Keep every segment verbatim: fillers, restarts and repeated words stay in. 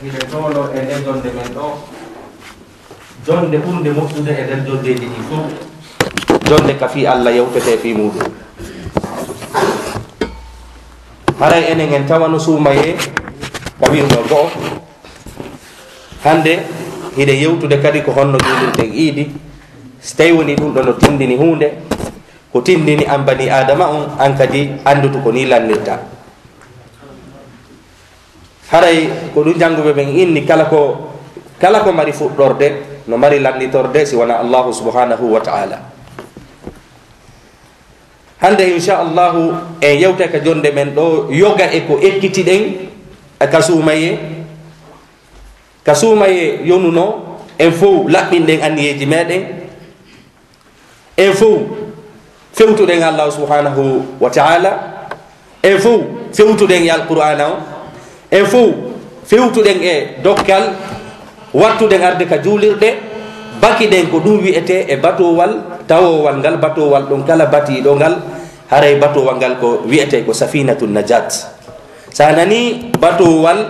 Miɗen ɗoolo e nder jonnde men ɗo, jonnde ɓurnde moƴƴude e nder jonndeeji ɗi fof, jonnde ka fii Alla yewtetee fii muuɗum. Haray enen en tawano suumayee ka wi'unoo go'o. Hannde hiɗen yewtude kadi ko honno juulirten iidi, si tawii wonii ɗum ɗo no tinndini huunde, ko tinndini an banii Aadama on, an kadi anndutu ko nii lannirta. Haray ko ɗum jannguɓe ɓen inni, kala ko, kala ko mari fuɗɗorde, no mari lannitorde si wonaa Allaahu subhaanahu wa ta'aala. Hannde, inchallahu, en yewtay ka jonnde men ɗo, yoga e ko ekkitiɗen ka suumayee. Ka suumayee yonunoo, en fow laɓɓinɗen anniyeeji meɗen. En fow fewtuɗen Allaahu subhaanahu wa ta'aala. En fow fewtuɗen e Alqur'aana on. En fow fewtuɗen e dokkal, wattuɗen arde ka juulirɗe, bakiɗen ko ɗum wi'etee e batoowal tawoowal ngal, batoowal ɗon kala batiiɗo ngal, haray batoowal ngal ko wi'etee ko safiinatu najaat. So a nanii batoowal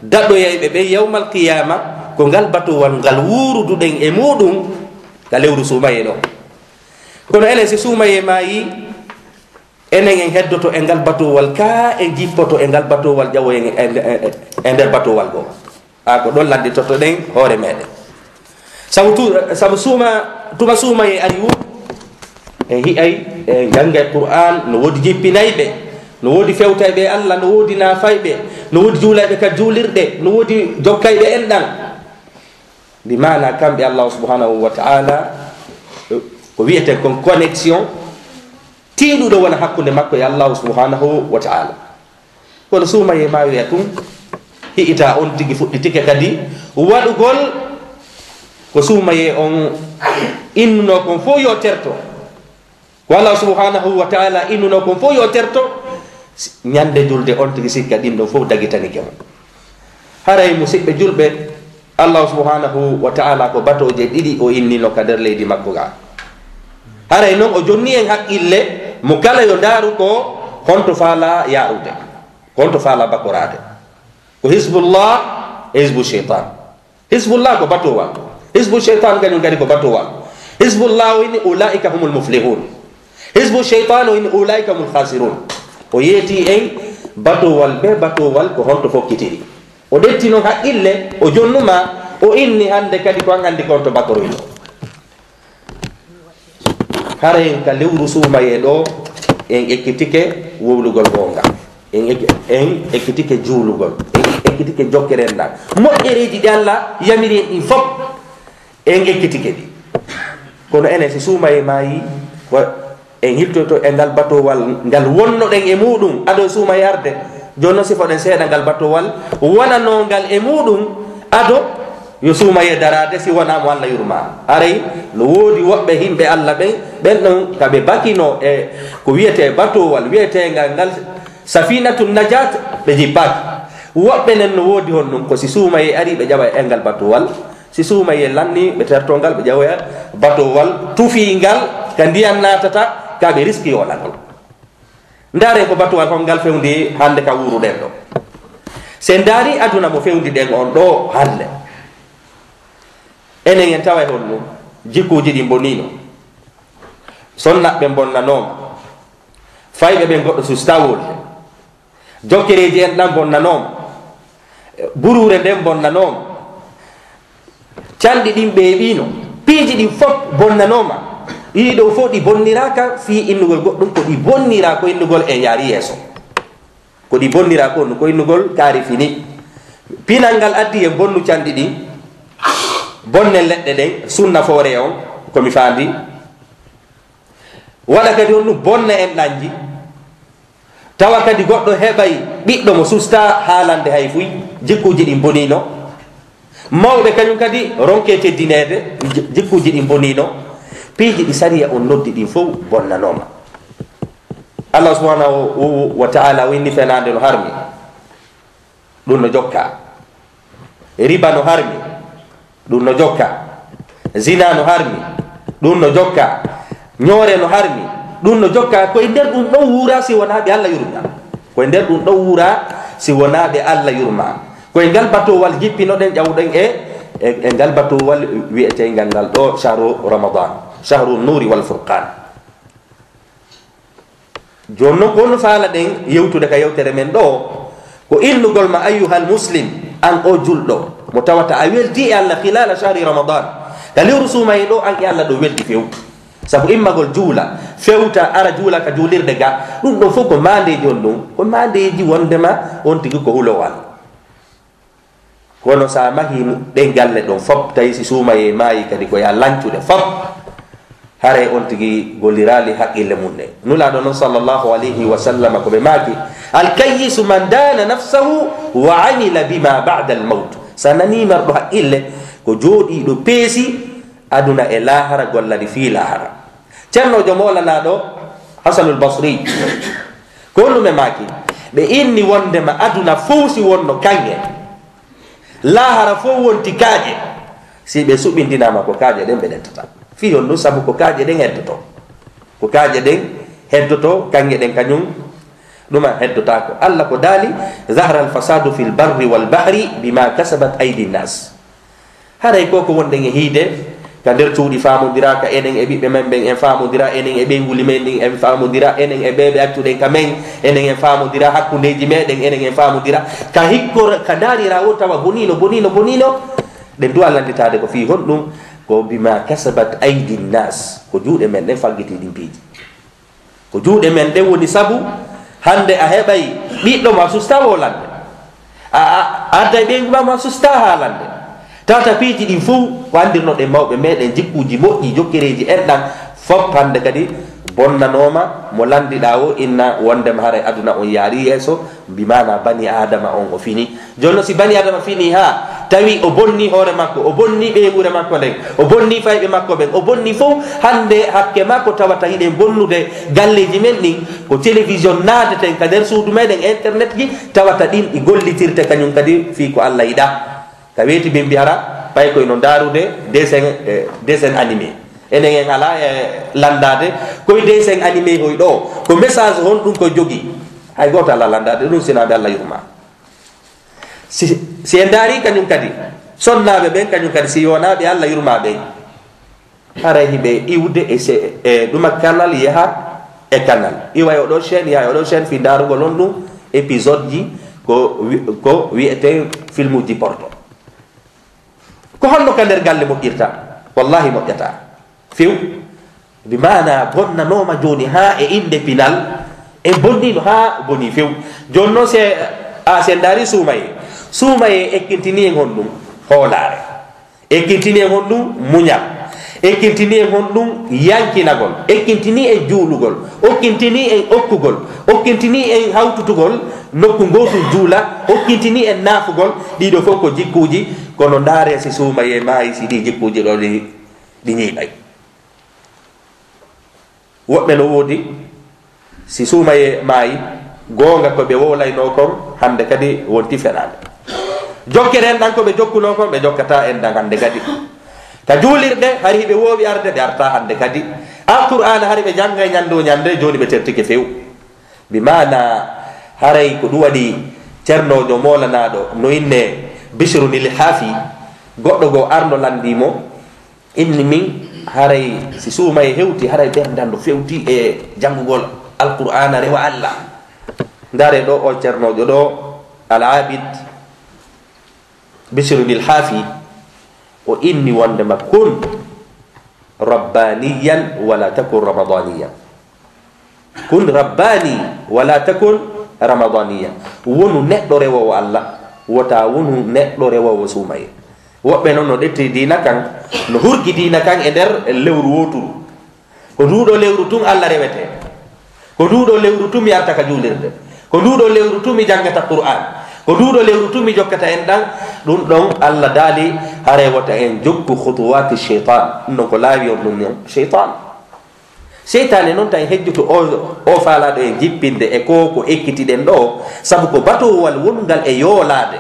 daɗoyayɓe ɓen yawmal qiyaama, ko ngal batoowal ngal wuuruduɗen e muuɗum ka lewru suumayee ɗo. Kono enen, si suumayee maayii, enen en heddoto e ngal batoowal, kaa en jippoto e ngal batoowal, ƴawoyen e, e, e, e nder batoowal goo. A ko ɗon lannditotoɗen hoore meɗen. Sabu tu-, sabu suuma-, tuma suumayee ari wuu, en hi'ay, en janngay Qur'aan, no woodi jippinayɓe, no woodi fewtayɓe e Alla, no woodi naafayɓe, no woodi juulayɓe ka juulirɗe, no woodi jokkayɓe enɗan. Bi maana kamɓe Allaahu subhaanahu wa ta'aala, ko wi'eten kon connexion tiiɗuɗo wona hakkunde makko e Allaahu subhaanahu wa ta'aala. Kono suumayee maa wi'a tun, hi'ita on tigi fuɗɗitike kadi waɗugol ko suumayee on innunoo kon fow yo terto. Ko Allaahu subhaanahu wa ta'aala innunoo kon fow yo terto, si-, ñande julde on tigi sikka ɗin ɗon fow dagitanike mo. Haray musiɓɓe julɓe, Allaahu subhaanahu wa ta'aala ko batooje ɗiɗi o innino ka nder leydi makko ga. Haray non o jonni en haqqille, mo kala yo ndaaru ko honto faalaa yaarude, ko honto faalaa bakoraade. Ko Hizbullah e Hizbu Sheytaan. Hizbullah ko batoowal. Hizbu Sheytaan kañum kadi ko batoowal. Hizbullah o inni, "Ulaa'ika humul muflihun." Hizbu Sheytaan o inni, "Ulaa'ika humul khasirun." O yeeti en batoowal ɓe, batoowal ko honto fokkitiri. O ƴetti non haqqille, o jonnuma, o inni hannde kadi ko an anndi ko honto bakoroyno. Hara en ka lewru suumayee ɗo, en ekkitike wowlugol goonga. En ek-, en ekkitike juulugol. En ekkitike jokkere enɗan. Moƴƴereeji ɗi Alla yamiri en ɗin fof, en ekkitike ɗi. Kono enen, si suumayee maayii, ko en hittoto e ngal batoowal ngal wonnoɗen e muuɗum ado suumayee arde. Jooni non, sifoɗen seeɗa ngal batoowal wonanoongal e muuɗum ado yo suumayee daraade, si wonaa mo Alla yurmaa. Haray no woodi woɓɓe yimɓe Alla ɓen, ɓen ɗon ka ɓe bakinoo e ko wi'etee batoowal, wi'eteengal ngal Safiinatu Najaat, ɓe jippaaki. Woɓɓe nen no woodi honɗum, ko si suumayee arii, ɓe ƴawa e ngal batoowal. Si suumayee lannii, ɓe tertoo ngal, ɓe ƴawoya batoowal tufiingal ka ndiyan naatata, ka ɓe riski yoolagol. Ndaaren ko batuwal hon ngal fewndi hannde ka wuuruɗen ɗo. Si en ndaarii aduna mo fewndi ɗen on ɗo hannde, enen en taway honno jikkuuji ɗin mboniino. Sonnaɓe ɓen mbonnanooma. Fayɓe ɓen goɗɗo sustaa wolde. Jokkereeji en ɗan mbonnanooma. Buruure nden bonnanooma. Canɗi ɗin ɓeeɓiino. Piiji ɗin fof bonnanooma. Ɗii ɗoo fof ɗi bonniraaka fii innugol goɗɗum, ko ɗi bonniraa ko innugol en yaari yeeso. Ko ɗi bonniraa ko, ko innugol kaari fini. Pinal ngal addi en bonnu canɗi ɗin, bonnen leɗɗe ɗen, sunna foore on, ko mi faandi. Waɗa kadi on ɗum bonna en ɗanji. Tawa kadi goɗɗo heɓay ɓiɗɗo mo sustaa haalande hay fuy, jikkuuji ɗin mboniino. Mawɓe kañum kadi ronkee teddineede, ji-, jikkuuji ɗin mboniino. Piiji ɗi sariya on noddi ɗin fow bonnanooma. Allah subhanahu wa ta'ala o inni fenaande no harmi. Ɗum no jokka. Riba no harmi. Ɗum no jokka. Zina no harmi. Ɗum no jokka. Ñoore no harmi. Ɗum no jokka. Ko e nder ɗum ɗon wuura si wonaa ɓe Allah yurma. Ko e nder ɗum ɗon wuura si wonaa ɓe Allah yurma. Ko e ngal batowal jippinoɗen, ƴawɗen e, e, e ngal batowal wi'eteengal ngal ɗo shahru Ramadan, shahru nuri wal furqan. Jooni noon, ko honno faalaɗen yewtude ka yewtere men ɗo? Ko innugol ma, ayyuhal muslim, an o julɗo, mo tawata a weldi e Allah khilala shahri Ramadan, ka lewru suumayee ɗo, an e Allah ɗo weldi few. Sabu immagol juula, fewta, ara juula ka juulirde ga, ɗum ɗon fof ko maandeeji on ɗum, ko maandeeji wondema on tigi ko hulowal. Kono sa mahi ɗen galle ɗon fop, tawi si suumayee maayi kadi ko ya lancude fop, haray on tigi golliraali haqqille mum ɗen. Nulaaɗo noon sallallahu alayhi wa sallam ko ɓe maaki, "Al kayyisu man dana nafsahu wa amila bima ba'da al mawt." Sa nani marɗo haqqille, ko jooɗiiɗo peesi aduna e laahara, gollani fii laahara. Ceerno jo moolanaaɗo Hasanul Basri, ko honɗum ɓe maaki? Ɓe inni wondema aduna fow si wonno kaŋŋe, laahara fow wonti kaaƴe, si ɓe suɓindinaama ko kaaƴe ɗen ɓe ɗettata. Fii honɗum? Sabu ko kaaƴe ɗen heddoto. Ko kaaƴe ɗen heddoto, kaŋŋe ɗen kañum ɗuma heddotaako. Allah ko daali, "Zahara al fasadu fil barri wal bahri bima kasabat aydi nnas." Haray ko ko wonɗen e hiide, ka nder cuuɗi faamondiraaka, enen e ɓiɓɓe men ɓen en faamondira, enen e ɓeynguuli men ɗin en faamondira, enen e ɓee ɓe accuɗen ka men, enen en faamondira, hakkundeeji meɗen enen en faamondira, ka hikkora, ka ndaarira o tawa boniino, boniino, boniino. Ɗen duwa lannditaade ko fii honɗum? Ko bima kasabat aydi nnas, ko juuɗe men ɗen faggitii ɗin piiji. Ko juuɗe men ɗen woni sabu hannde a heɓay ɓiɗɗo ma susta wolande. A, a, a adday ɓeyngu ma, ma susta haalande. Tata piiji ɗin fow ko anndirnoɗen mawɓe meɗen, jikkuuji moƴƴi, jokkereeji enɗan, fop hannde kadi bonnanooma. Mo lanndiɗaa o inna wondema haray aduna on yaari yeeso, bi maana bani Aadama on o fini. Jooni noon, si bani Aadama fini haa tawi o bonni hoore makko, o bonni ɓeynguure makko nden, o bonni fayɓe makko ɓen, o bonni fow, hannde hakke makko tawata hiɗen bonnude galleeji men ɗin, ko télévision naateten ka nder suudu meɗen, internet ji, tawata ɗin ɗi gollitirte kañum kadi fii ko Allah yiɗaa. Ka weeti ɓe mbi hara, ɓay koy no ndaarude dessin, eh, dessin animé. Enen en alaa e lanndaade, koye dessin animé hoy ɗo, ko message honɗum ko jogii? Hay gooto alaa lanndaade ɗum, sinaa ɓe Allah yurma. Si, si en ndaari kañum kadi, sonnaaɓe ɓen kañum kadi, si wonaa ɓe Allah yurma ɓen, haray hiɓe iwde e se-, e ɗuma canal yaha e canal. Iwa e oɗo chaîne, yaha e oɗo chaîne, fii ndaarugol on ɗum épisode ji, ko wi-, ko wi'etee filmuji porno. Ko honno ka nder galle moƴƴirta? Wallahi moƴƴata. Few. Bi maana bonnanooma jooni haa e innde pinal, en bonniino haa bonii few. Jooni noon se, a, se ndaari suumayee. Suumayee ekkintinii en honɗum? Hoolaare. Ekkintinii en honɗum? Muñal. Ekkintinii en honɗum? Yankinagol. Ekkintinii en juulugol. Okkintinii en okkugol. Okkintinii en hawtutugol nokku ngootu juula. Okkintinii en naafugol. Ɗiɗo fof ko jikkuuji, kono ndaaree si suumayee maayi, si ɗii jikkuuji ɗo ɗi, ɗi ñiiɓay. Woɓɓe no woodi, si suumayee maayi, goonga ko ɓe wowlaynoo kon, hannde kadi wonti fenaande. Jokkere enɗan ko ɓe jokkunoo kon, ɓe jokkataa enɗan hannde kadi. Ka juulirɗe, hari hiɓe woowi arde, ɓe artaa hannde kadi. Alqur'aana hari ɓe janngay ñannde o ñannde, jooni ɓe tertike few. Bi maana haray ko ɗum waɗi ceernoojo moolanaaɗo no innee Bishrunil Haafi, goɗɗo goo arno lanndii mo, inni min, haray si suumayee hewti, haray ɓernde an no fewti e janngugol Alqur'aana, rewa Allah. Ndaaree ɗo, o ceernoojo ɗo, Al Aabid Bishrunil Haafi, o inni wondema kun rabbaaniyan wala takun ramadaaniyan. Kun rabbaani wala takun ramadaaniyan. Wonu neɗɗo rewoowo Allah, wota wonu neɗɗo rewoowo suumayee. Woɓɓe noon no ƴetti diina kan, no hurgi diina kan e nder lewru wooturu. Ko nduuɗo lewru tun Allah rewetee. Ko nduuɗo lewru tun mi arta ka juulirde. Ko nduuɗo lewru tun mi janngata Qur'aan. Ko nduuɗo lewru tun mi jokkata enɗan. Ɗum ɗon Allah daali, haray wota en jokku khutuwaati sheytaan. Ɗum ɗon ko laawi on ɗum non sheytaan. Seytaane noon tan hejjoto o, o faalaaɗo en jippinde e ko, ko ekkitiɗen ɗo, sabu ko batowal wonungal e yoolaade.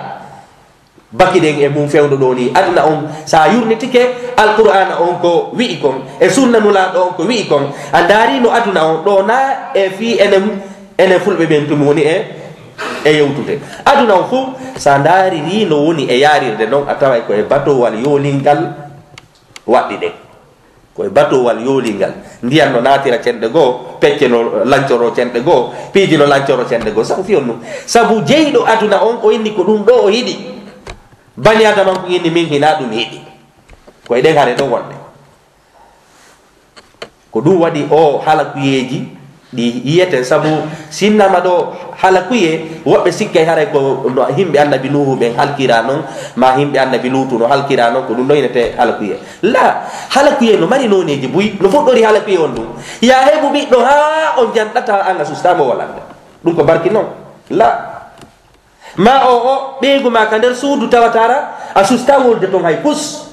Bakiɗen e mum fewndo ɗo ni, aduna on, sa yurnitike, Alqur'aana on ko wi'i kon, e sunna Nulaaɗo on ko wi'i kon, a ndaari no aduna on ɗo na e fii enen, enen Fulɓe ɓen tun woni e, e yewtude. Aduna on fof, so a ndaari ni no woni e yaarirde noon, a taway ko e batowal yoolingal waɗɗi ɗen. Ko e batowal yoolingal. Ndiyan no naatira cenɗe goo, pecce no lancoro cenɗe goo, piiji no lancoro cenɗe goo. Sabu fiyon ɗum. Sabu jeyɗo aduna on, o inni ko ɗum ɗo o yiɗi. Bani Adama on ko inni min hinaa ɗum yiɗi. Ko e ɗen hare ɗo wonde. Ko ɗum waɗi o halakuyeeji ɗi yiyeten, sabu sinnama ɗo halakuye, woɓɓe sikkay haray ko no himɓe annabi Nuuhu ɓen halkira non, ma himɓe annabi Luutu no halkira non, ko ɗum ɗo inete halakuye. La, halakuye no mari nooneeji buy, no fuɗɗori halakuye on ɗum. Ya heɓu ɓiɗɗo haa on janɗata an a sustaama walande. Ɗum ko barki non. La. Ma o, o, ɓeyngu ma ka nder suudu tawatara, a susta wolde ton hay pus.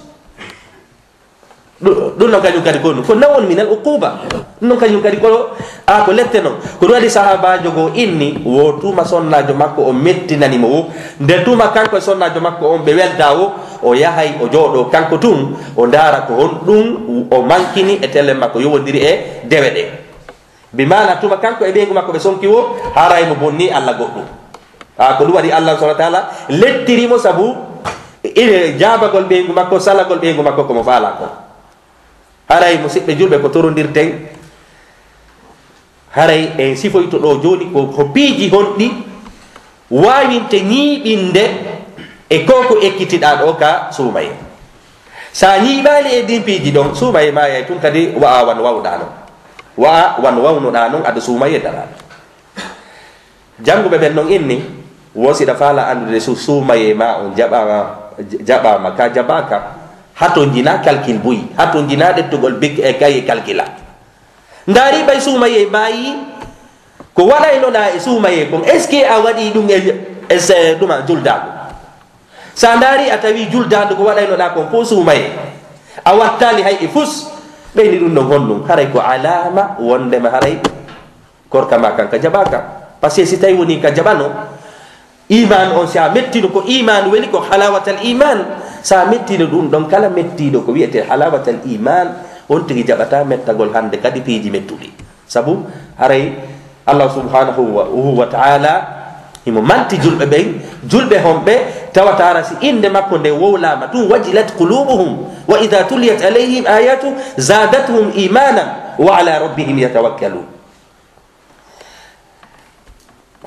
Ɗu-, ɗum noon kañum kadi ko, ko nawon minal uquba. Ɗum noon kañum kadi ko, a, ko lette noon. Ko ɗum waɗi sahaabaajo goo inni, wo tuma sonnaajo makko o mettinani mo wo. Nde tuma kanko e sonnaajo makko on ɓe welda wo, o yahay o jooɗo kanko tun, o ndaara ko honɗum o mankini e telen makko yowondiri e dewe ɗe. Bi maana tuma kanko e ɓeyngu makko ɓe sonki wo, haray mo bonni Alla goɗɗum. A, ko ɗum waɗi Alla subhanahu wa taala lettiri mo sabu ine jaabagol ɓeyngu makko, salagol ɓeyngu makko ko mo faala ko. Haray musiɓɓe julɓe ko torondirten, haray en sifoyto ɗo jooni ko, ko piiji honɗi waawinte ñiiɓinde e ko ko ekkitiɗaa ɗo ka suumaye. Sa ñiiɓaali e ɗin piiji ɗon, suumaye maayay tun kadi wa'a wan wawɗaa non. Wa'a wan wawnuɗaa non, aɗa suumaye daraade. Jannguɓe ɓen non inni, wo siɗa faala anndude su-, suumaye ma on jaɓaama, jaɓaama ka jaɓaaka, hato njina calcul buy, hato njina ɗettugol bik e kaye calcula. Ndaari ɓay suumaye maayi, ko waɗaynoɗaa e suumaye kon, est-ce que a waɗi ɗum e, e se-, ɗuma juldaandu? Sa ndaari a tawi juldaandu ko waɗaynoɗaa kon fof suumaye, a wattaali hay e fus, ɓeyni ɗum ɗon honɗum? Haray ko alaama wondema haray korka ma kan ka jaɓaaka. Parce que si tawi woni ka jaɓano, iman on, si a mettino ko iman weli, ko halawatal iman, sa mettino ɗum ɗon, kala mettiɗo ko wiyete halawatal iman, on tigi jaɓata mettagol hande kadi piiji mettuɗi. Sabu haray Allah subhanahu wa, wa ta'ala himo manti julɓe ɓen, julɓe homɓe tawata ara si innde makko nde wowlama tun, wajilat qulubuhum wa idha tuliyat alayhim ayatu zadatuhum imanan wa ala rabbihim yatawakkalun.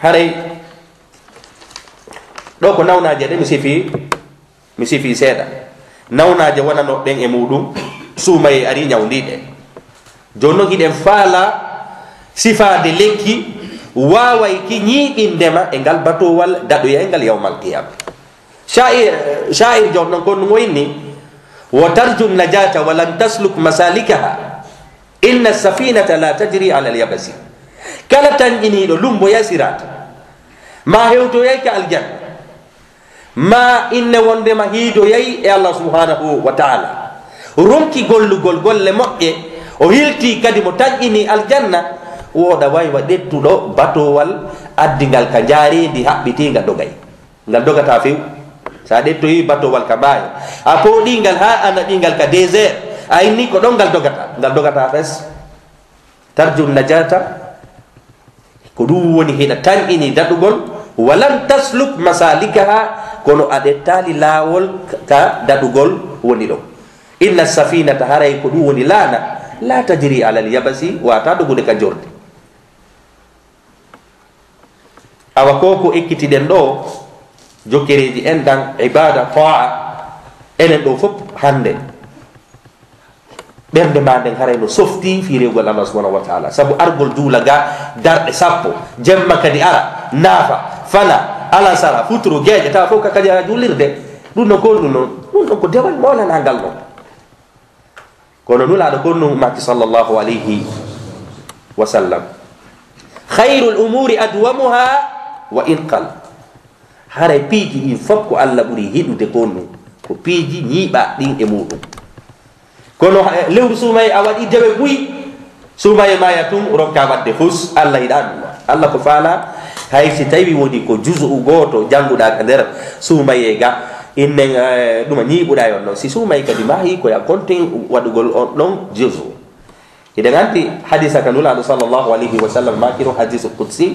Haray ɗo ko nawnaaje ɗe mi sifi, mi sifi seeɗa. Nawnaaje wonano ɗen e muɗum, suumaye ari ñawndi ɗe. Jooni non hiɗen faala sifaade lekki waawayki ñiiɓindema e ngal batowal daɗoyay ngal yawmal qiyama. Sha'ir, sha'ir jooni non kon no inni, wa tarju najata wa lan tasluk masalikaha, inna safinata la tajri ala al-yabasi. Kala tanƴiniiɗo lumboyay siraat, ma hewtoyay ka aljanna, ma inne wondema hiidoyay e Allah subhanahu wa ta'ala, ronki gollugol golle moƴƴe, o hilti kadi mo tanƴini aljanna, wooɗa waywa ɗettuɗo batowal addingal ka njaareendi haɓɓitiinga dogay. Ngal dogata few. Sa ɗettoyi batowal ka maayo, a pooɗi ngal haa a naɓi ngal ka désert, a inni ko ɗon ngal dogata, ngal dogata fes. Tarju najata, ko ɗum woni hiɗa tanƴini daɗugol, walan tasluk masalikaha, kono a ɗettaali laawol ka daɗugol woni ɗon. Inna safinata, haray ko ɗum woni laana, la tajri alal yabasi, wata dogude ka jordi. Awa ko ko ekkitiɗen ɗo, jokkereeji enɗan, ibada, ta'a, enen ɗo fof hannde, ɓernde ma nden haray no softi fii rewgol Allah subhanahu wa ta'ala. Sabu argol juula ga darɗe sappo, jemma kadi ara, naafa, fana, alasara, futuro, geeƴe, tawa fof ka kadi ara juulirde. Ɗum no kon ɗum non, ɗum ɗon ko dewal mawlanangal non. Kono Nulaaɗo kon no maaki sallallahu alayhi wa sallam, "Khayrul umuri adwamuha wa in qal." Haray piiji ɗin fof ko Allah ɓuri yiɗude kon no, ko piiji ñiiɓa ɗin e muɗum. Kono, eh, lewru suumaye a waɗi dewe buy, suumaye maya tun, ronka waɗde fus, Allah yiɗa ɗum. Allah ko faala, hay si tawi woni ko juzu'u gooto jannguɗa ka nder suumaye ga, innen, eh, ɗuma ñiiɓuɗa yon non. Si suumaye kadi maayi, ko ya kontin waɗugol on ɗon juzu'u. Hiɗen anndi hadisa ka Nulaaɗo sallallahu alayhi wa sallam maakiro, hadisu qudsi,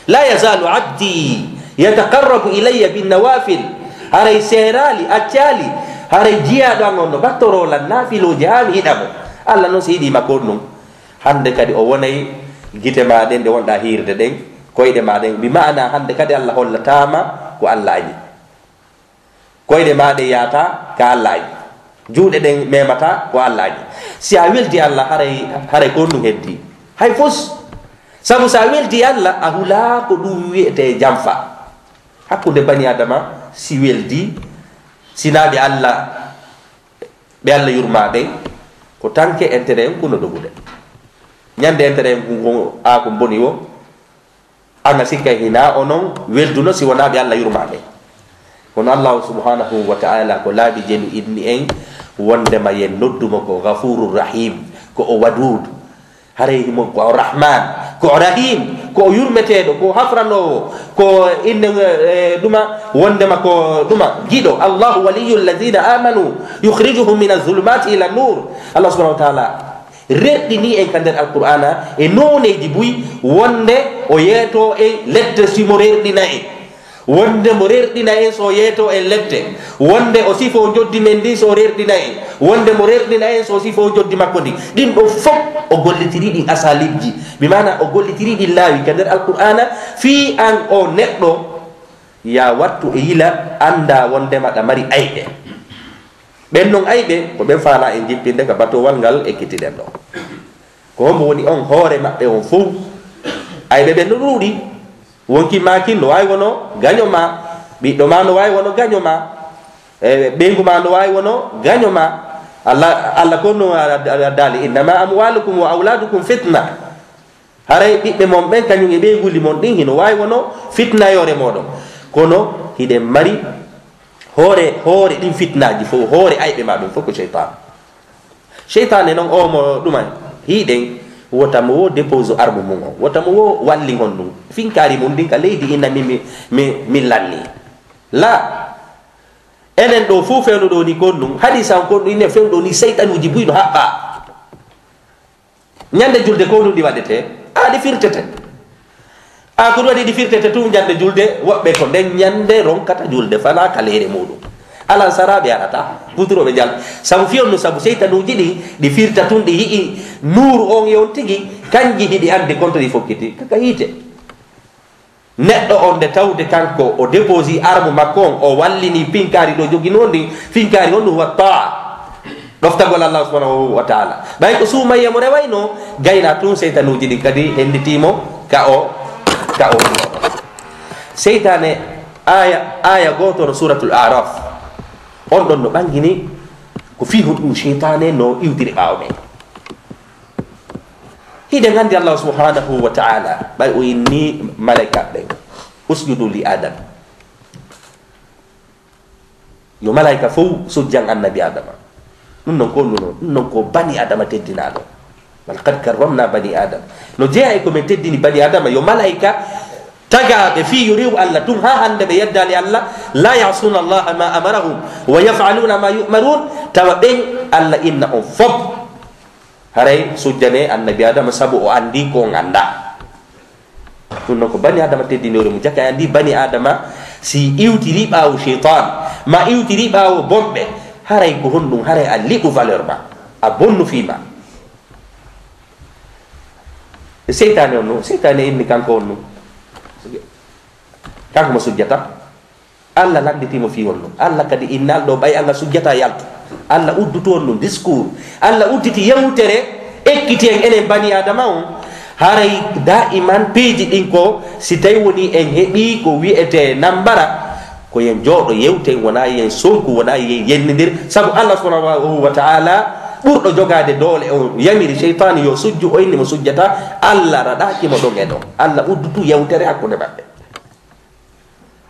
"La yazalu abdi Yataqarrabu ilayya bin nawafil. Haray seeraali, accaali, haray jiyaaɗo an on no ɓattoroo lan naafilooji haa mi yiɗa mo. Allah non si yiɗii ma ko ɗum. Hannde kadi o wonay gite maa ɗen ɗe wonɗaa hiirde ɗen, koyɗe maa ɗen. Bi maana hannde kadi Allah hollataa ma ko Allah añi. Koyɗe maa ɗe yaata ka Allah añi. Juuɗe ɗen memata ko Allah añi. Si a weldi Allah, haray, haray ko ɗum heddi. Hay fus. Sabu si a weldi Allah, a hulaa ko ɗum wi'etee janfa. Hakkunde bani Adama, si weldi, si naa ɓe Allah, ɓe Allah yurmaa ɓen, ko tanke intérêt en kuno dogude. Ñande intérêt en kun ko a ko boni wo, an a sikka hina onon welduno si wonaa ɓe Allah yurmaa ɓen. Kono Allah subhanahu wa ta'ala ko laabi jelu inni en wondema yen noddumo ko Ghafurur Rahim, ko o Wadud. Haray himo ko o Rahman, ko o Rahim, ko o yurmeteeɗo, ko o hafranoowo, ko inne, eh, ɗuma, wondema ko ɗuma, giɗo. Allahu waliyyu alladhina amanu, yukhrijuhum min adh-dhulumati ila nur. Allah subhanahu wa ta'ala rerɗini en ka nder Alqur'ana e nooneeji buy, wonde o yeeto en lette simo rerɗina en. Wonde mo rerɗina en so yeeto en lette. Wonde o sifo njoddi men ndin so rerɗina en. Wonde mo rerɗina en so sifo njoddi makko ndin. Ɗin ɗo fof o gollitiri ɗin asalibji. Bi maana o gollitiri ɗin laawi ka nder Alqur'ana fii an o neɗɗo ya wattu e yila annda wondema ɗa mari ayɓe. Ɓen non ayɓe ko ɓen faala en jippinde ka batowal ngal ekkitiɗen ɗo. Ko hombo woni on hoore maɓɓe on fow? Ayɓe ɓen no ɗuuɗi. Wonki maakin no waawi wono gaño ma, ɓiɗɗo ma no waawi wono gaño ma, e ɓeyngu ma no waawi wono gaño ma. Allah, Allah ko no a-, a-, a-, daali, "Innama amwalukum wa awladukum fitna." Haray ɓiɓɓe mon ɓen, kañum e ɓeynguuli mon ɗin, hino waawi wono fitnayoore mooɗon. Kono hiɗen mari hoore, hoore ɗin fitnaaji fow, hoore ayɓe ma ɓen fow ko seytaane. Seytaane non, o mo ɗuma hiɗen, wota mo wo dépose arme mum on, wota mo wo walli honɗum, finkaari mum ndin ka leydi, ina mi, mi, mi, mi lanni. La, enen ɗo fow fewno ɗo ni kon ɗum, hadisa on kon ɗum, ine fewno ɗo ni, seytanuuji buy no haɓɓa. Ñande julde ko ɗum ɗi waɗete, a ɗi firtete. A ko ɗum waɗi ɗi firtete tun ñande julde, woɓɓe ko nden ñande ronkata julde, fana ka leere muɗum. Alan sara ɓe arata, kuturoɓe jal. Sabu fiyon no sabu seytanuuji ɗi, ɗi firta tun, ɗi yi'i nuuru on e on tigi, kanji hiɗi andi konto ɗi fokkiti, kaka yiite. Neɗɗo on nde tawde kanko o déposi arme makko on, o wallini pinkaari ɗo joginoo ndin, pinkaari on ɗum huwa taa, ɗoftagol Allah subhanahu wa ta'ala. Ɓay ko suumayya mo rewayno, gayna tun seytanuuji ɗin kadi henditiimo ka o, ka o. Seytaane, aya, aya gooto no Suratul Araf, on ɗon no ɓangini ko fii honɗum seytaane no iwdiri ɓaawo men. Hiɗen anndi Allah subhanahu wa ta'ala, ɓay o inni malaika ɓen, "Usjudu li Adam." Yo malaika fow sujjan annabi Adama. Ɗum non ko ɗum non, ɗum non ko bani Adama teddinaaɗo. "Wa laqad karramna bani Adam." No jeyaa e ko men teddini bani Adama, yo malaika tagaaɓe fii yo rewu Allah tun haa hannde ɓe yeddaali Allah, "La ya'suna Allah ma amarahum wa yaf'aluna ma yu'marun." Tawa ɓen Allah inna on fow. Haray sujjane annabi Adama sabu o anndi ko on anndaa. Ɗum non ko bani Adama teddinore mo jaka anndi bani Adama si iwtiri ɓaawo sheytan, ma iwtiri ɓaawo bonɓe, haray ko honɗum? Haray a liɓu valeur ma, a bonnu fii ma. E seytaane on no, seytaane inni kanko on no. Kanko mo sujjata. Allah lannditi mo fii on ɗum. Allah kadi innal ɗo ɓay Allah sujjata yaltu. Allah uddutu on ɗum discours. Allah udditi yewtere ekkiti en enen bani Adama on. Haray daiman piiji ɗin ko si tawi woni en heɓi ko wi'ete nambara, ko yen jooɗo yewten, wona yen sonku, wona yen yennindir. Sabu Allah subhanahu wa ta'ala ɓurɗo jogaade doole on yamiri seytaani yo sujju, o inni mo sujjata. Allah raɗaaki mo ɗon e ɗon. Allah uddutu yewtere hakkunde maɓɓe.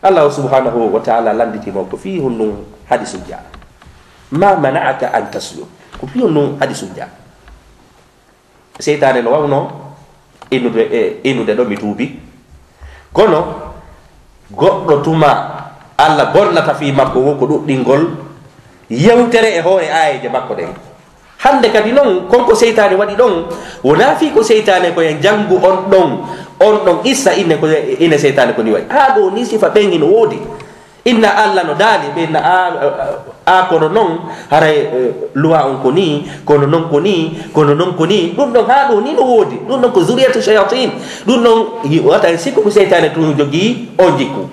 Allah subhanahu wa ta'ala lannditi mo ko fii honɗum hadisu ja. "Ma mana'aka an tasjud?" Ko fii honɗum hadisu ja. Seytaane no wawno innude, e, innude ɗo mi tuubi. Kono goɗɗo tuma Allah bonnata fii makko wo ko ɗuɗɗingol yewtere e hoore aayeeje makko ɗen. Hannde kadi non, kon ko seytaane waɗi ɗon, wonaa fii ko seytaane ko en janngu on ɗon, On ɗon issa inne ko, ine seytaane ko ni wayi. Haa ɗo ni sifa ɓen hino woodi. Inna Alla no daali, ɓe na a, a, a, kono non, haray, eh, luwa on ko ni, kono non ko ni, kono non ko ni. Ɗum ɗon haa ɗo ni no woodi. Ɗum ɗon ko zuriyatu shayatin. Ɗum ɗon, yi-, wata en sikku ko seytaane tun jogii on jikku.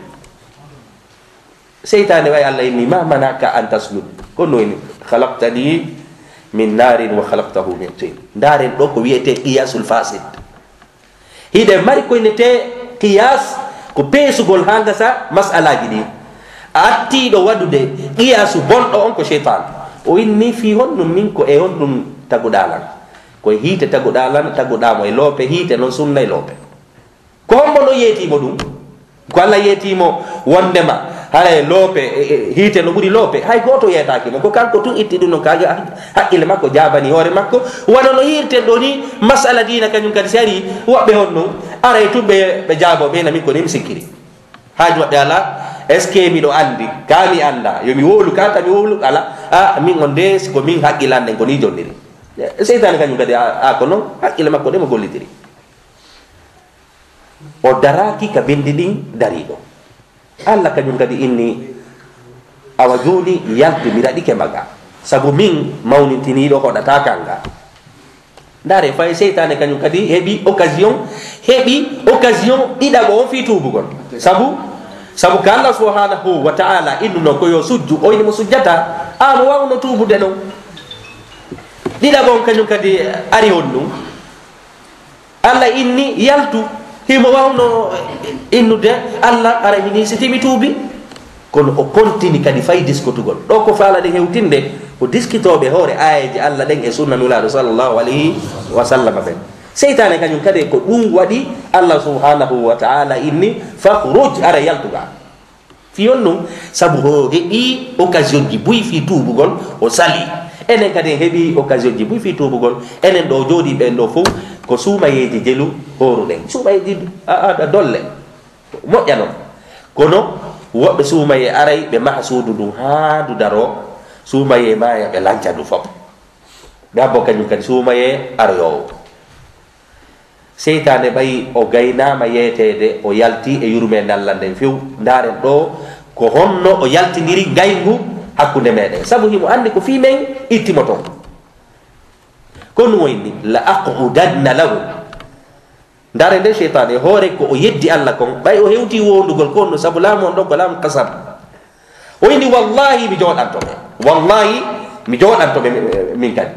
Seytaane wayi Alla inni, "Ma manaka an tasjud?" Ko no inni, "Khalaqtani min narin wa khalaqtahu min tin." Ndaaren ɗo ko wiyetee qiyasul fasid. Hiɗen mari ko innetee qiyas, ko peesugol haa ngasa mas'alaaji ɗi. A attiiɗo waɗude qiyasu bonɗo on ko seytaane. O inni fii honɗum min ko e honɗum taguɗaa lan? Ko e hiite taguɗaa lan, taguɗaa mo e loope hiite non sunna e loope. Ko hombo no yeetiimo ɗum? Ko Alla yeetiimo wondema haray loope, e, e, hiite no ɓuri loope. Hay gooto yeetaaki mo. Ko kanko tun itti ɗum non kaaga haqqille makko jaabani hoore makko. Wano no yiirten ɗo ni, masala diina kañum kadi si ari, woɓɓe honno aray tun ɓe, ɓe jaabo ɓe na min ko ni mi sikkiri. Haaju maɓɓe ala, est-ce que miɗo andi? Ka mi anda. Yo mi wowlu ka, ta mi wowlu ala. A, min on de, si ko min haqqilanden ko ni jonniri. Seytaane kañum kadi a, a ko non, haqqille makko ɗe mo gollitiri. O daraaki ka binndi ɗin dariiɗo. Alla kañum kadi inni, "Awa jooni yaltu, mi raɗike maga, sabu min mawnintiniiɗo hoɗataa kanga." Ndaare, fay seytaane kañum kadi heɓi occasion, heɓi occasion ɗiɗaɓo on fii tuubugol. Sabu, sabu ka Alla subhanahu wa ta'ala innuno ko yo sujju, o inni mo sujjata, aan wawno tuubude non. Ɗiɗaɓo on kañum kadi ari on ɗum. Alla inni, "Yaltu." Himo wawno innude, "Alla, ara mi nii si timi tuubi." Kono o kontini kadi fay diskutugol. Ɗo ko faalaɗen hewtinde, ko diskitooɓe hoore aayeeje Alla ɗen e sunna Nulaaɗo sallallahu alayhi wa sallam ɓen. Seytaane kañum kadi ko ɗum waɗi Alla subhanahu wa ta'ala inni, "Fakhruj, ara yaltuga." Fii honɗum? Sabu o heɓii occasion ji buy fii tuubugol, o sali. Enen kadi en heɓii occasion ji buy fii tuubugol. Enen ɗo jooɗii ɓen ɗo fow ko suumayeeji jelu hooruɗen. Suumayeeji a, a, a dolle. Moƴƴa non. Kono woɓɓe suumayee aray ɓe maha suudu ndun haa ndu daroo. Suumayee maaya ɓe lanca ndu fow. Ɓe habbo kañum kadi suumayee aroyoowo. Seytaane ɓay o gaynaama yeeteede, o yalti e yurmeende Alla nden few. Ndaaren ɗo ko honno o yaltindiri ngayngu hakkunde meɗen. Sabu himo anndi ko fii men itti mo ton. Ko ɗum o inni, "La aqudanna lahum." Ndaaren nde seytaane e hoore ko o yeddi Alla kon, ɓay o hewti wondugol ko honno, sabu laamu on ɗon ko laamu qasam. O inni, "Wallahi mi jooɗanto ɓe. Wallahi mi jooɗanto ɓe min, min kadi."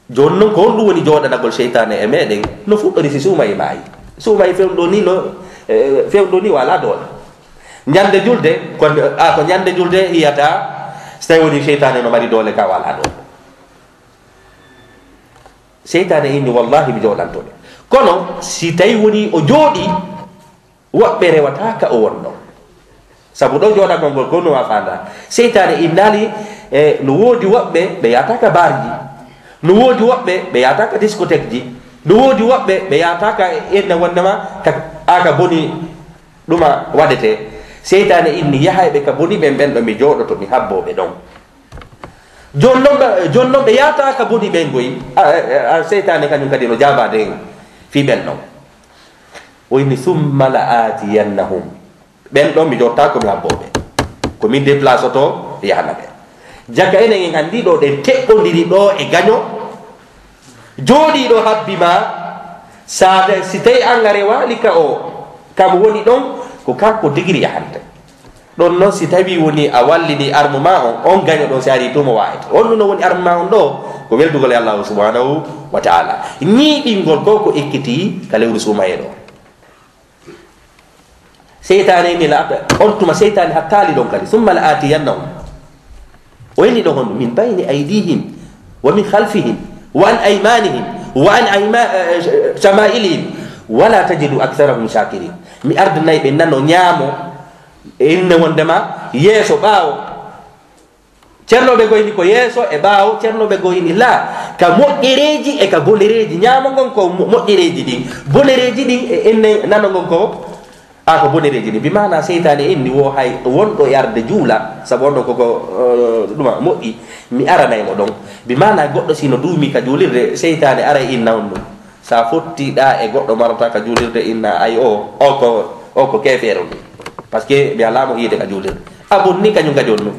Jooni non, ko honɗum woni jooɗanagol seytaane e meɗen? No fuɗɗori si suumayee maayi. Suumayee fewndo ni no, eh, fewndo ni wala doole. Ñande julde, ko, a, ko ñande julde yiyata, so tawi woni seytaane no mari doole ka wala doole. Seytaane inni, "Wallahi mi jooɗanto ɓe." Kono si tawi woni o jooɗi, woɓɓe rewata ka o wonno. Sabu ɗo jooɗagol ngol ko no wa faanda. Seytaane innaali, e, no woodi woɓɓe ɓe yahata ka baarji. No woodi woɓɓe ɓe yahata ka discothèque ji. No woodi woɓɓe ɓe yahata ka enne wonnema ka, a ka boni ɗuma waɗete. Seytaane inni, "Yahayɓe ka boni ɓen, ɓen ɗo mi jooɗoto, mi habbo ɓe ɗon." Jooni non ɓe, jooni non ɓe yahata ka boni ɓen goy. A, a, a, seytaane kañum kadi no jaabaade fii ɓen ɗon. O inni, "Summa la aatiyannahum." Ɓen ɗon mi jotta ko mi habbo ɓe. Ko min déplace oto yahana ɓe. Jaka enen en anndi ɗo ɗen teɓɓondiri ɗo e gaño. Jooɗii ɗo habbi ma, saade si tawi an a rewaali ka o, kam woni ɗon, ko kanko digiri yahante. Ɗon non si tawi woni a wallini armu ma on, on gaño ɗon si ari tuma wa'ete. On ɗum no woni armu ma on ɗo, ko weldugol e Allahu subhanahu wa ta'ala. Ñiiɓingol ko ko ekkitii ka lewru suumayee ɗo. Seytaane inni la, on tuma seytaane hattaali ɗon kadi. "Summa la aatiyannahum." O inni ɗon honɗum? "Min bayni aydihim, wa min khalfihim, wa an aymanihim, wa an ayma-, eh, shama'ilihim, wa la tajidu aktharahum shakirin." Mi ardanay ɓe nano, ñaamo, e inne wondema yeeso, ɓaawo. Ceernooɓe goy ni ko yeeso e ɓaawo, ceernooɓe goy ni laa, ka moƴƴereeji e ka bonereeji. Ñaamo ngon ko mo-, moƴƴereeji ɗin, bonereeji ɗin e enne nano ngon ko, a, ko bonereeji ɗin. Bi maana seytaane inni wo hay wonɗo e arde juula, sabu on ɗon koko, eh, ɗuma moƴƴi, mi aranay mo ɗon. Bi maana goɗɗo si no duumi ka juulirde, seytaane aray inna on ɗum. Sa fottiɗa e goɗɗo marata ka juulirde, inna ay o, o ko, o ko keefeero ni. Parce que mi alaa mo yiide ka juulirde. A bonni kañum ka jonnu.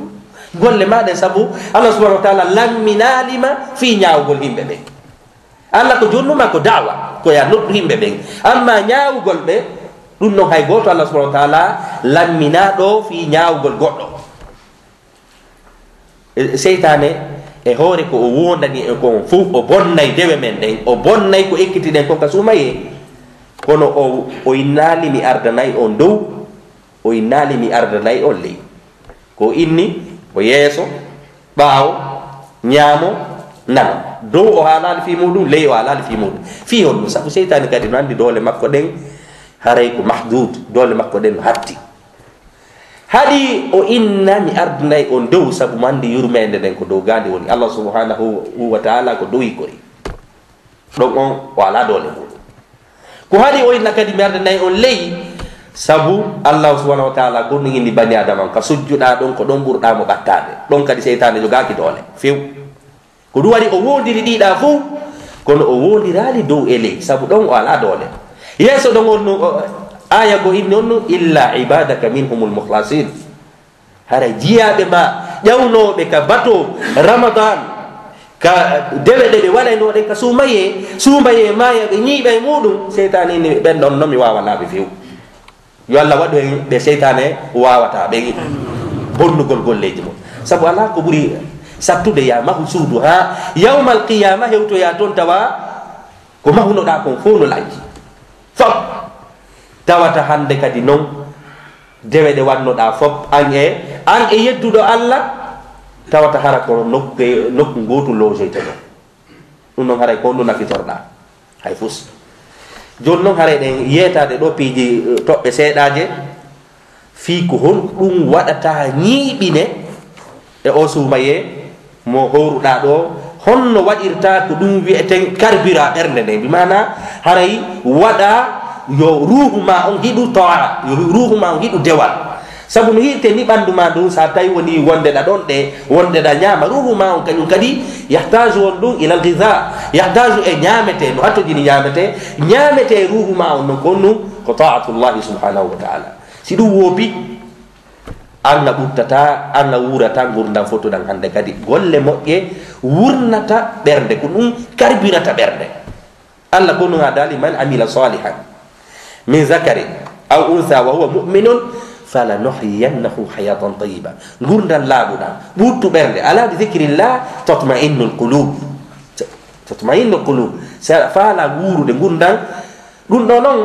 Golle ma ɗen sabu Allah subhanahu wa ta'ala lamminaali ma fii ñaawugol yimɓe ɓen. Allah ko jonnuma ko da'wa, ko ya noddu yimɓe ɓen. Amma ñaawugol ɓe, ɗum non hay gooto Allah subhanahu wa ta'ala lamminaa ɗo fii ñaawugol goɗɗo. E, seytaane e hoore ko o wondani en kon fof, o bonnay dewe men ɗen, o bonnay ko ekkitiɗen kon ka suumayee. Kono o, o innaali mi ardanay on dow, o innaali mi ardanay on ley. Ko inni ko yeeso, ɓaawo, ñaamo, nano. Dow o haalaali fii muɗum, ley o haalaali fii muɗum. Fii honɗum? Sabu seytaane kadi no anndi doole makko ɗen, haray ko mahdud, doole makko ɗen no hatti. Haɗi o inna mi ardinay on dow, sabu manndi yurmeende nden ko dow gaandi woni. Allah subhanahu wa ta'ala ko dowi kori. Ɗon on o alaa doole muɗum. Ko haɗi o inna kadi mi ardinay on ley, sabu Allah subhanahu wa ta'ala ko ɗum inni bani Adama on, ka sujjuɗa ɗon ko ɗon ɓurɗa mo ɓattaade. Ɗon kadi seytaane jogaaki doole. Few. Ko ɗum waɗi o wondiri ɗiɗa fof, kono o wondiraali dow e ley, sabu ɗon o alaa doole. Yeeso ɗon on nu, o, aya go inni on nu, "Illa ibadaka minhumul mukhlasin." Hara jiyaaɓe ma ƴawnooɓe ka bato Ramadan, ka dewe ɗe ɓe waɗaynoɗen ka suumayee, suumayee maaya ɓe ñiiɓa e muɗum, seytaane inni ɓen ɗon no mi waawanaa ɓe few. Yo Allah waɗu en ɓe seytaane waawata ɓe bonnugol golleeji mum. Sabu alaa ko ɓuri sattude, ya mahu suudu haa yawmal qiyaama hewtoya toon tawa ko mahunoɗaa kon fof no lanci. Fop tawata hannde kadi noon dewe ɗe wannoɗaa fop, an e, an e yedduɗo Allah, tawata hara ko nokku, nokku ngootu loojoyte ɗon. Ɗum noon haray ko honɗum nafitorɗaa? Hay fus. Jooni noon haray ɗen yeetaade ɗo piiji, eh, toɓɓe seeɗaaje, fii ko honɗum waɗata ñiiɓine e o suumayee mo howruɗaa ɗo, honno waɗirta ko ɗum wi'eten carburant ɓernde nden? Bi maana haray waɗa yo ruuhu ma on hiɗu to'a, yo ruuhu ma on hiɗu dewal. Sabu no hirte ni ɓanndu ma ndun, sa tawi woni wonde ɗa ɗon ɗe, wonde ɗa ñaama, ruuhu ma on kañum kadi yahtaju on ɗum ilal ghidha, yahtaju e ñaamete, no hattojini ñaamete, ñaamete ruuhu ma on non ko ɗum ko ta'atullahi subhanahu wa ta'ala. Si ɗum woopi, an a ɓuttata, an a wuurata ngurndan fotuɗan hannde kadi. Golle moƴƴe wurnata ɓernde, ko ɗum karbirata ɓernde. Allah ko ɗum a daali, "Man amila salihan min zakarin aw unsa wa huwa mu'minun falanuhyiyannahu hayatan tayyiba." Ngurndan laaɓuɗan, ɓuttu ɓernde. Ala bi dhikrillah tatma'innul qulub. Tatma'innul qulub. Sa faala wuurude ngurndan, ɗum ɗo noon,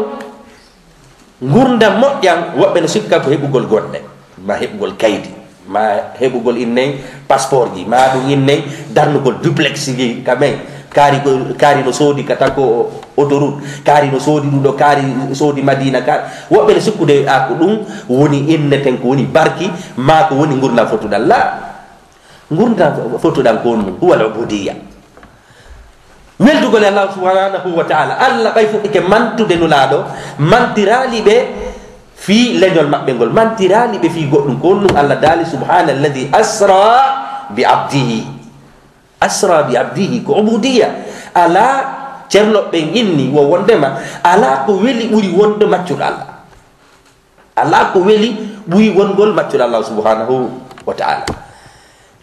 ngurndan moƴƴan, woɓɓe no sikka ko heɓugol goɗɗe, ma heɓugol kaydi, ma heɓugol innen passeportji, ma ɗum innen darnugol duplex ji ka men. Kaari ko, kaari no soodi ka takko autoroute, kaari no soodi ɗum ɗo, kaari soodi Madina, ka, woɓɓe no sikkude a ko ɗum woni inneten ko woni barki, ma ko woni ngurndan fotuɗan. La, ngurndan fotuɗan ko honɗum? Huwa al ubudiyya. Weldugol e Allah subhanahu wa ta'ala. Allah ɓay fuɗɗike mantude Nulaaɗo, mantiraali ɓe fii leñol maɓɓe ngol, mantiraali ɓe fii goɗɗum. Ko honɗum Allah daali, "Subhana alladhi asra bi abdihi." Asra bi abdihi, ko ubudiyya. Alaa, ceerno ɓen inni wo wondema, alaa ko weli ɓuri wonde maccuɗo Allah. Alaa ko weli ɓuri wongol maccuɗo Allah subhanahu wa ta'ala.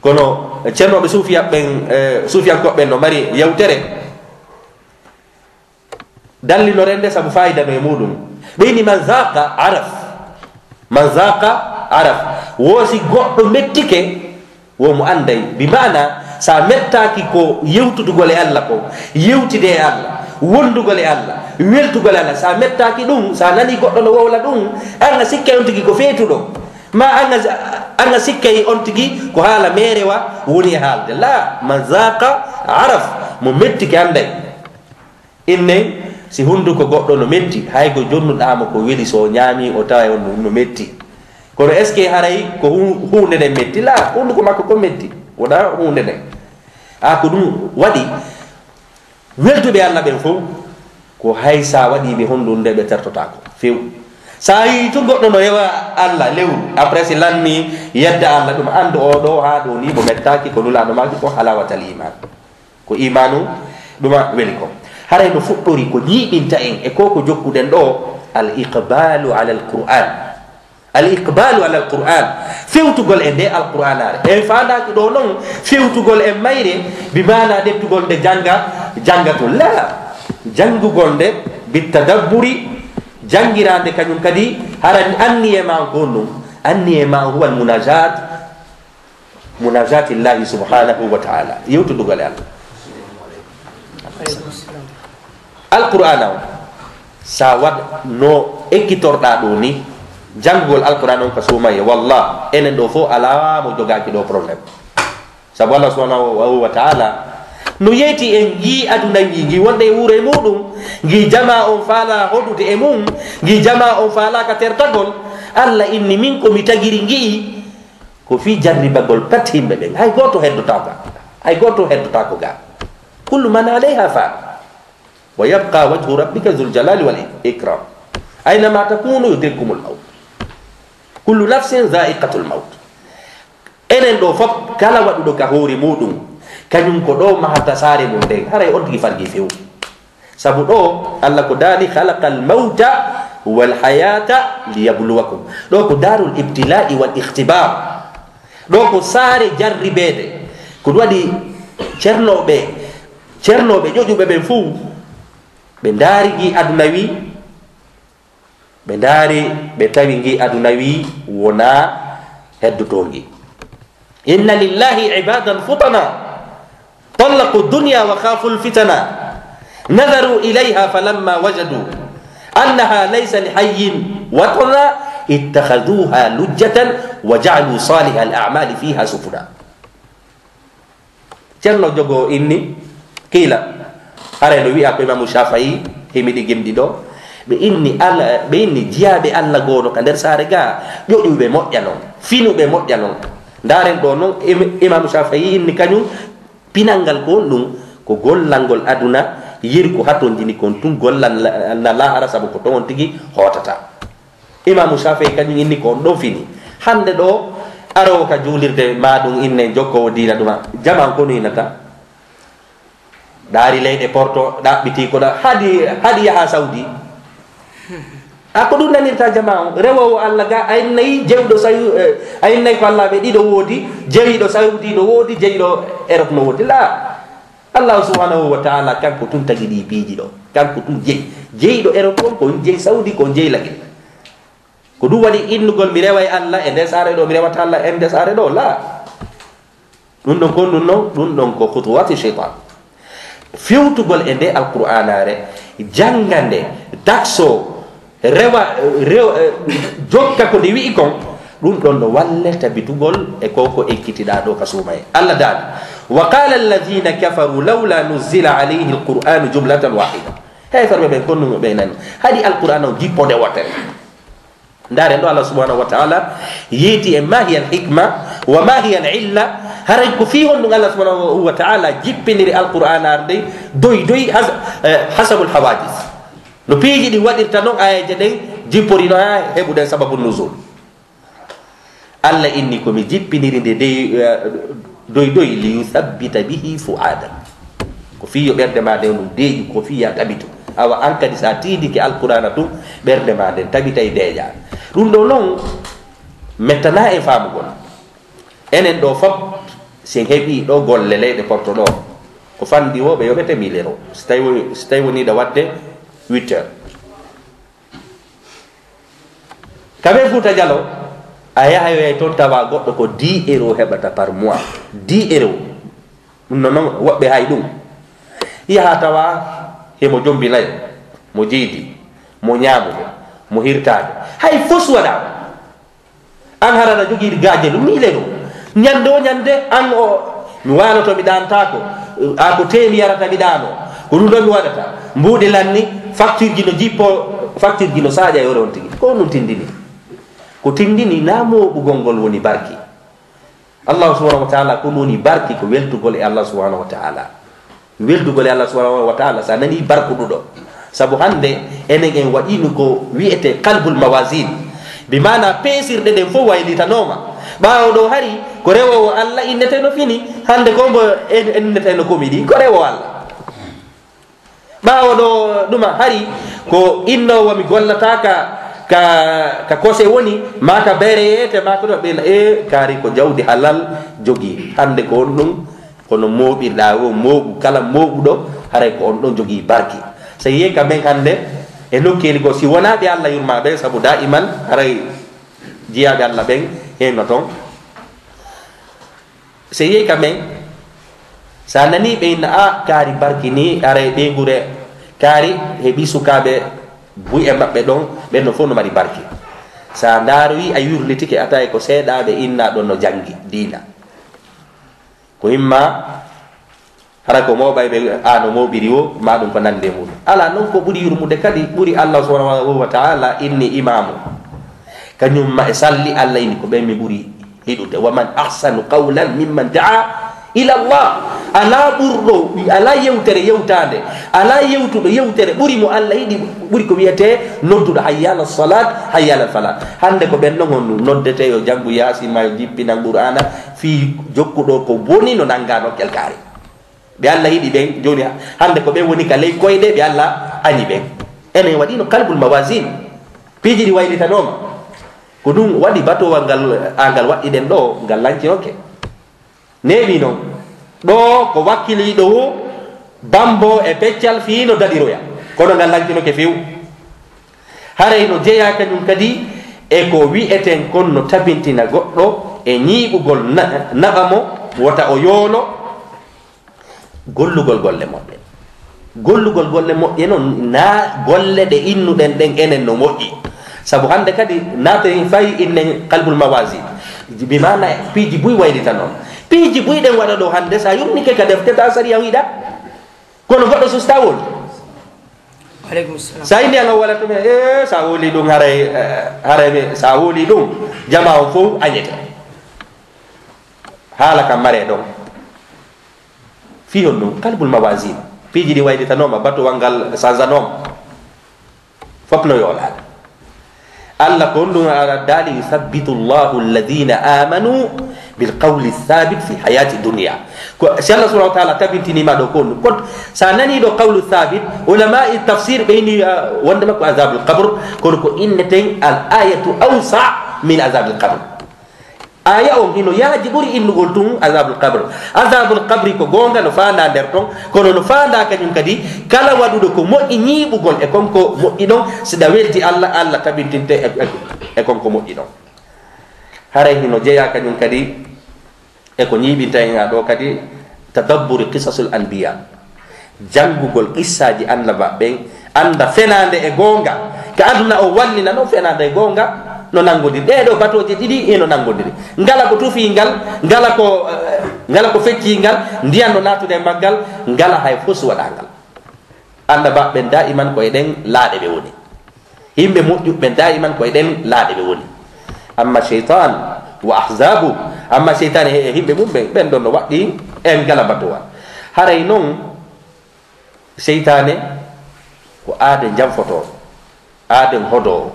Kono ceernooɓe suufiya ɓen, eh, suufiyankooɓe ɓen no mari yewtere. Dallinoren nde sabu faayida no e muɗum. Ɓe inni, "Man zaqa araf." "Man zaqa araf." Wo si goɗɗo mettike, wo mo anday. Bi maana, sa mettaaki ko yewtudugol e Allah ko, yewtide e Allah, wondugol e Allah, weltugol e Allah, sa mettaaki ɗum, sa nani goɗɗo no wowla ɗum, an a sikkay on tigi ko feetuɗo, ma an a, an a sikkay on tigi ko haala meerewa woni e haalde. La, man zaqa araf, mo mettike anday. Innen, si hunduko goɗɗo no metti, hay ko jonnuɗaa mo ko weli, so o ñaami, o tawa on no metti. Kono est-ce que haray ko hu-, huunde nden metti? La, hunduko makko ko metti, wona huunde nden. A ko ɗum waɗi, welduɓe Allah ɓen fof, ko hay sa waɗi ɓe honɗum nde ɓe tertotaako. Few. Sa yii tun goɗɗo no rewa Allah lewru, après si lanni yedda Allah, ɗum anndu o ɗo haa ɗo ni mo mettaaki, ko Nulaaɗo maaki ko halawatal iman. Ko imaanu ɗuma weli ko. Haray no fuɗɗori ko ñiiɓinta en e ko ko jokkuɗen ɗo, al iqbalu ala al Qur'an. Al iqbalu ala al Qur'an. Fewtugol e nde Alqur'anaare. En faandaaki ɗo non fewtugol e mayre, bi maana ɗettugol nde jannga, jannga tun. La. Janngugol nde bi tadabburi, janngiraande kañum kadi, hara anniye ma on ko ɗum. Anniye ma on huwa al munajat, munajatillahi subhanahu wa ta'ala. Yewtudugol e Allah. Alqur'ana on, sa waɗ no ekkitorɗa ɗo ni, janngugol Alqur'ana on ka suumaye, wallah, enen ɗo fof alaa mo jogaaki ɗo problème. Sabu Allah subhanahu wa ta'ala no yeeti en ngii aduna ngi, ngi wonde e wuuro e muɗum, ngi jama on faala hoɗude e mum, ngi jama on faala ka tertagol. Allah inni min ko mi tagiri ngi, ko fii jarribagol pat yimɓe ɓen. Hay gooto heddotaako, hay gooto heddotaako ga. Kullu man alayha fan. Wa yabqa wajhu rabbika dhul jalali wal ikram. Aynama takunu yudrikkumul mawt. Kullu nafsin dha'iqatul mawt. Enen ɗo fof, kala waɗuɗo ka hoore muɗum, kañum ko ɗo mahata saare mum nden, haray on tigi fargi few. Sabu ɗo, Allah ko daali, khalaqal mawta wal hayata liyabluwakum. Ɗo ko darul ibtila'i wal ikhtibar. Ɗo ko saare jarribeede. Ko ɗum waɗi cernooɓe, cernooɓe ƴoƴuɓe ɓen fof, ɓe ndaari ngi aduna wi, ɓe ndaari, ɓe tawi ngi aduna wi wonaa heddotoongi. Inna lillahi ibadan futana, tallaqu dunya wa khafu lfitana, nadharu ilayha falamma wajadu annaha laysa lihayyin watana, ittakhadhuha lujjatan wa ja'alu saliha al-a'mali fiha sufuna. Ceerno Jogo inni, kiila, haray no wi'a ko Imaamu Shaafi'i, himiɗi gimɗi ɗo. Ɓe inni Alla, ɓe inni jiyaaɓe Alla goono ka nder saare ga, ƴoƴuɓe moƴƴa non, finuɓe moƴƴa non. Ndaaren ɗo non, Im-, Imaamu Shaafi'i inni kañum, pinal ngal ko honɗum? Ko gollal ngol aduna, yeru ko hatonjini kon tun, gollal la-, na laahara, sabu ko ton on tigi hootata. Imaamu Shaafi'i kañum inni ko on ɗon fini. Hannde ɗo, aroowo ka juulirde ma ɗum inne jokkoowo diina ɗuma, jamaa on ko no inata? Ɗaari leyɗe Porto, ɗaɓɓiti ko ɗa, haɗi, haɗi yaha Saudi. A ko ɗum nanirta jamaa on, rewoowo Alla ga, a innay jewɗo Saw-, eh, a innay ko Alla ɓe ɗiɗo woodi, jeyiɗo Saudi no woodi, jeyiɗo Europe no woodi. La. Allahu subhanahu wa ta'ala kanko tun tagi ɗi piiji ɗo. Kanko tun jeyi. Jeyiɗo Europe on ko on jeyi Saudi, ko on jeyi Lagine. Ko ɗum waɗi innugol mi reway Alla e nde saare ɗo, mi rewata Alla e nde saare ɗo. La. Ɗum ɗon ko ɗum non, ɗum ɗon ko khutuwati shaytan. Fewtugol e nde Alqur'aanaare, jannga nde, takso, rewa, rew-, eh, jokka ko nde wi'i kon, ɗum ɗon no walle tabitugol e ko ko ekkitiɗaa ɗo ka suumaye. Allah daali, "Wa qala alladhina kafaru lawla nuzila alayhi alqur'anu jumlatan wahida." Heeferɓe ɓen konnuno ɓe nani, haɗi Alqur'aana o jippo nde wootere. Ndaaren ɗo Allah subhanahu wa ta'ala yeeti e ma hiya al-hikma wa ma hiya al-illa. Haray ko fii honɗum Allah subhanahu wa ta'ala jippiniri Alqur'aana arde doy doy has-, eh, hasabul hawadis. No piiji ɗi waɗirta non, aayeeje ɗen jipporino haa heɓuɗen sababu nuzul. Allah inni ko mi jippiniri nde dey, eh, doy doy li yuthabbita bihi fu'adak. Ko fii yo ɓernde maa nden ɗum deeƴu, ko fii ya tabitu. Awa an kadi sa tiidike Alqur'aana tun, ɓernde maa nden tabitay deeƴa. Ɗum ɗo non, mettana e faamugol. Enen ɗo fop, si en heɓii ɗo golle leyɗe Porto ɗo, ko fanɗi wo ɓe yoɓete mille euros. Si tawi woni, si tawi woni ɗa waɗde huit heures. Ka ɓe Fuuta Jalo, a yahay toon tawa goɗɗo ko dix euros heɓata par mois. Dix euros. Ɗum noon, noon woɓɓe hay ɗum. Yaha tawa himo jombi nayo, mo jeydi, mo ñaamude, mo hirtaade. Hay fos waɗaama. An hara aɗa jogii gaaje ɗum, mille euros. Ñande o ñande, an o, mi waaloto, mi ɗaantaako. A ko tee mi yarata, mi ɗaano. Ko ɗum ɗo mi waɗata. Mbuuɗi lanni, facture ji no jippo, facture ji no saaƴa e hoore on tigi. Ko ɗum tindini. Ko tindini na mooɓugol ngol woni barki. Allah subhanahu wa ta'ala ko ɗum woni barki, ko weltugol e Allah subhanahu wa ta'ala. Weltugol e Allah subhanahu wa ta'ala, sa nani barkuɗuɗo. Sabu hannde enen en waɗino ko wi'ete qalbul mawazin. Bi maana peesirɗe ɗen fof waylitanooma. Ɓaawo ɗo hari ko rewoowo Allah inneteno fini, hannde ko mbo en, en inneteno komedi, ko rewoowo Allah. Ɓaawo ɗo ɗuma hari ko innoowo mi gollata ka, ka, ka kose woni, maa ka bereyeete, maa ko ɗo ɓen, e kaari ko jawdi halal jogii. Hannde ko on ɗum, kono mooɓirɗaa o mooɓu, kala mooɓuɗo, haray ko on ɗon jogii barki. So yiyee ka men hannde, e nokkeeli goo, si wonaa ɓe Alla yurmaa ɓe, sabu daa'iman, haray jiyaaɓe Alla ɓen heenno ton. So yehi ka men, so a nanii ɓe inna, "A, kaari barki ni, aray ɓeynguure, kaari heɓi sukaaɓe buy e maɓɓe ɗon, ɓen no fof no mari barki." So a ndaaroyi, a yurlitike, a tawi ko seeɗaaɓe inna ɗon no janngi diina. Ko imma hara ko mooɓayɓe, a no mooɓiri o, ma ɗum ko nande e muɗum. Alaa non ko ɓuri yurmude kadi, ɓuri Allah subhanahu wa ta'ala inni imaamu. Kañum ma e salli Allah inni ko ɓen mi ɓuri yiɗude. "Wa man ahsanu qawlan mimman da'a ila Allah." Alaa ɓurɗo, alaa yewtere yewtaande, alaa yewtuɗo yewtere ɓuri mo Allah yiɗi, ɓuri ko wiyetee nodduɗo hayya ala salat, hayya ala falah. Hannde ko ɓen non on noddetee yo janngu Yaasin ma yo jippinan Qur'aana, fii jokkuɗo ko boni no nannga nokkel kaari. Ɓe Allah yiɗi ɓen, jooni hannde ko ɓen woni ka ley koyɗe, ɓe Allah añi ɓen. Enen waɗiino qalbul mawazin. Piiji ɗi waylitanooma. Ko ɗum waɗi batowal ngal, a, ngal waɗɗiɗen ɗo, ngal lancinoke. Neeɓi non. Ɗo ko wakkiliiɗo wo, bambo e peccal fii no daɗiroya. Kono ngal lancinoke few. Haray no jeyaa kañum kadi e ko wi'eten kon no tabintina goɗɗo e ñiiɓugol na-, naɓa mo, wota o yoolo gollugol golle moƴƴe. Gollugol golle moƴƴe non, naa golle ɗe innuɗen ɗen enen no moƴƴi. Sabu hannde kadi naaten fay innen qalbul mawazin. Bi maana piiji buy waylitanooma. Piiji buy ɗen waɗa ɗo hannde, so a yurnike ka defte ta sariya wiɗa. Kono goɗɗo susta woli. Waaleykum salam. Sa inni an wala tumi, e, sa woli ɗum haray, eh, haray ɓe, sa woli ɗum, jama on fof añete. Haala kam mare ɗon. Fii honɗum? Qalbul mawazin. Piiji ɗi waylitanooma, batuwal ngal sanzanooma. Fof no yoolaade. Allah ko honɗum ara daali, "Yuthabbitu Allahu alladhina amanu bil qawli thabit fi hayati dunya." Ko si Allah subhanahu wa ta'ala tabintiniima ɗo ko honɗum? Ko sa nani ɗo qawlu thabit, ulama tafsir ɓe inni, ah, wonde makko azabul qabr, kono ko inneten al ayatu awsa min azabul qabr. Aaya on hino yaaji ɓuri innugol tun azabul qabr. Azabul qabri ko goonga no faandaa nder ton, kono no faandaa kañum kadi kala waɗuɗo ko moƴƴi ñiiɓugol e kon ko moƴƴi ɗon, si ɗa welti Allah, Allah tabintinte e, e, e kon ko moƴƴi ɗon. Haray hino jeyaa kañum kadi e ko ñiiɓinta en ɗo kadi, tadabburi qisasul anbiya. Janngugol qissaaji annabaaɓe ɓen, annda fenaande e goonga. Ka aduna o wallina non fenaande e goonga no nanngondiri. Ɗee ɗoo batooje ɗiɗi hino nanngondiri. Ngala ko tufiingal, ngala ko, eh, ngala ko fecciingal, ndiyan no naatude e maggal, ngala hay fus waɗaangal. Annabaaɓe ɓen daa'iman ko e ɗen laaɗe ɓe woni. Yimɓe moƴƴuɓe ɓen daa'iman ko e ɗen laaɗe ɓe woni. Amma seytaan wa ahzabu, amma seytaane e, e yimɓe mum ɓen, ɓen ɗon no waɗɗi en ngala batowal. Haray non, seytaane ko aaden janfotooɗo, aaden hodoowo,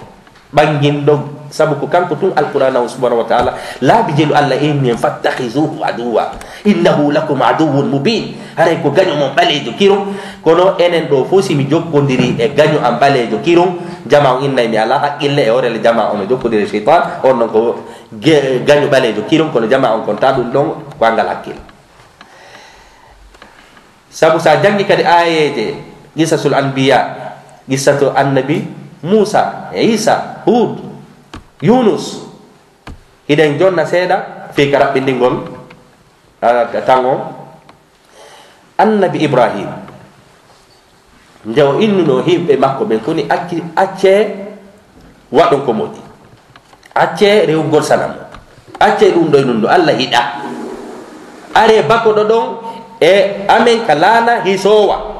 ɓannginɗo, sabu ko kanko tun Alqur'aana on subhaanahu wa ta'aala laabi jelu Allah inni en, "Fattakhizuhu aduwwa, innahu lakum aduwwun mubin." Haray ko gaño mon ɓaleejo kirum, kono enen ɗo fof si mi jokkondiri e gaño am ɓaleejo kirum, jama on innay mi alaa haqqille e hoore le jama on no jokkondiri e seytaan, on non ko ge-, gaño ɓaleejo kirum, kono jama on kon ta ɗum ɗon ko angal haqqille. Sabu sa janngi kadi aayeeje, qisasul anbiya, qissatu annabi Muusa, e Iisa, Huud, Yuunus, hiɗen jonna seeɗa fii ka raɓɓindingol, ah, tan o. Annabi Ibrahim, nde o innuno yimɓe makko ɓen, koni acci, accee waɗon ko moƴƴi. Accee rewugol sanam. Accee ɗum ɗo e ɗum ɗo. Allah yiɗaa. Aree bakoɗo ɗon e amen ka laana hisoowa.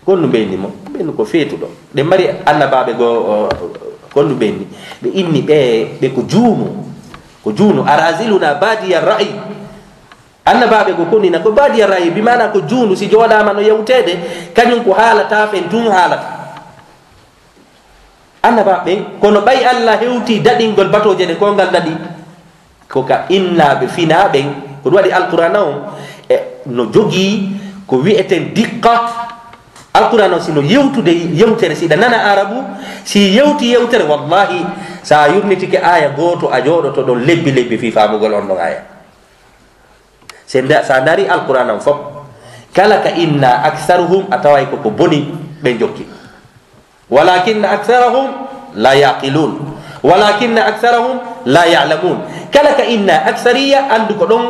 Kon no ɓe inni mo? Ɓe inni ko feetuɗo. Ɓe mari annabaaɓe goo, o, kon no ɓe inni? Ɓe inni ɓe, ɓe ko juunu. Ko juunu. "Araziluna badiya ra'i." Annabaaɓe goo kon ina ko badiya ra'i, bi maana ko juunu, si jooɗaama no yewteede, kañum ko haalata fen tun haalata. Annabaaɓe ɓen, kono ɓay Allah hewti daɗingol batooje ɗe, ko ngal daɗi? Ko ka innaaɓe finaa ɓen, ko ɗum waɗi Alqur'aana on, e, no jogii Ko wi'eten diqqa. Alquran on, si no yewtude yewtere, si ɗa nana Arabu, si yewti yewtere, wallahi, sa yurnitike aya gooto, a jooɗoto ɗon lebbi lebbi fii faamugol on ɗon aya. Se nda-, sa ndaari Alquran on fof, kala ka inna aktharuhum, a taway ko ko boni ɓe jokki. Walakinna aktharahum la yaqilun. Walakinna aktharahum la ya'lamun. Kala ka inna akthariya, anndu ko ɗon,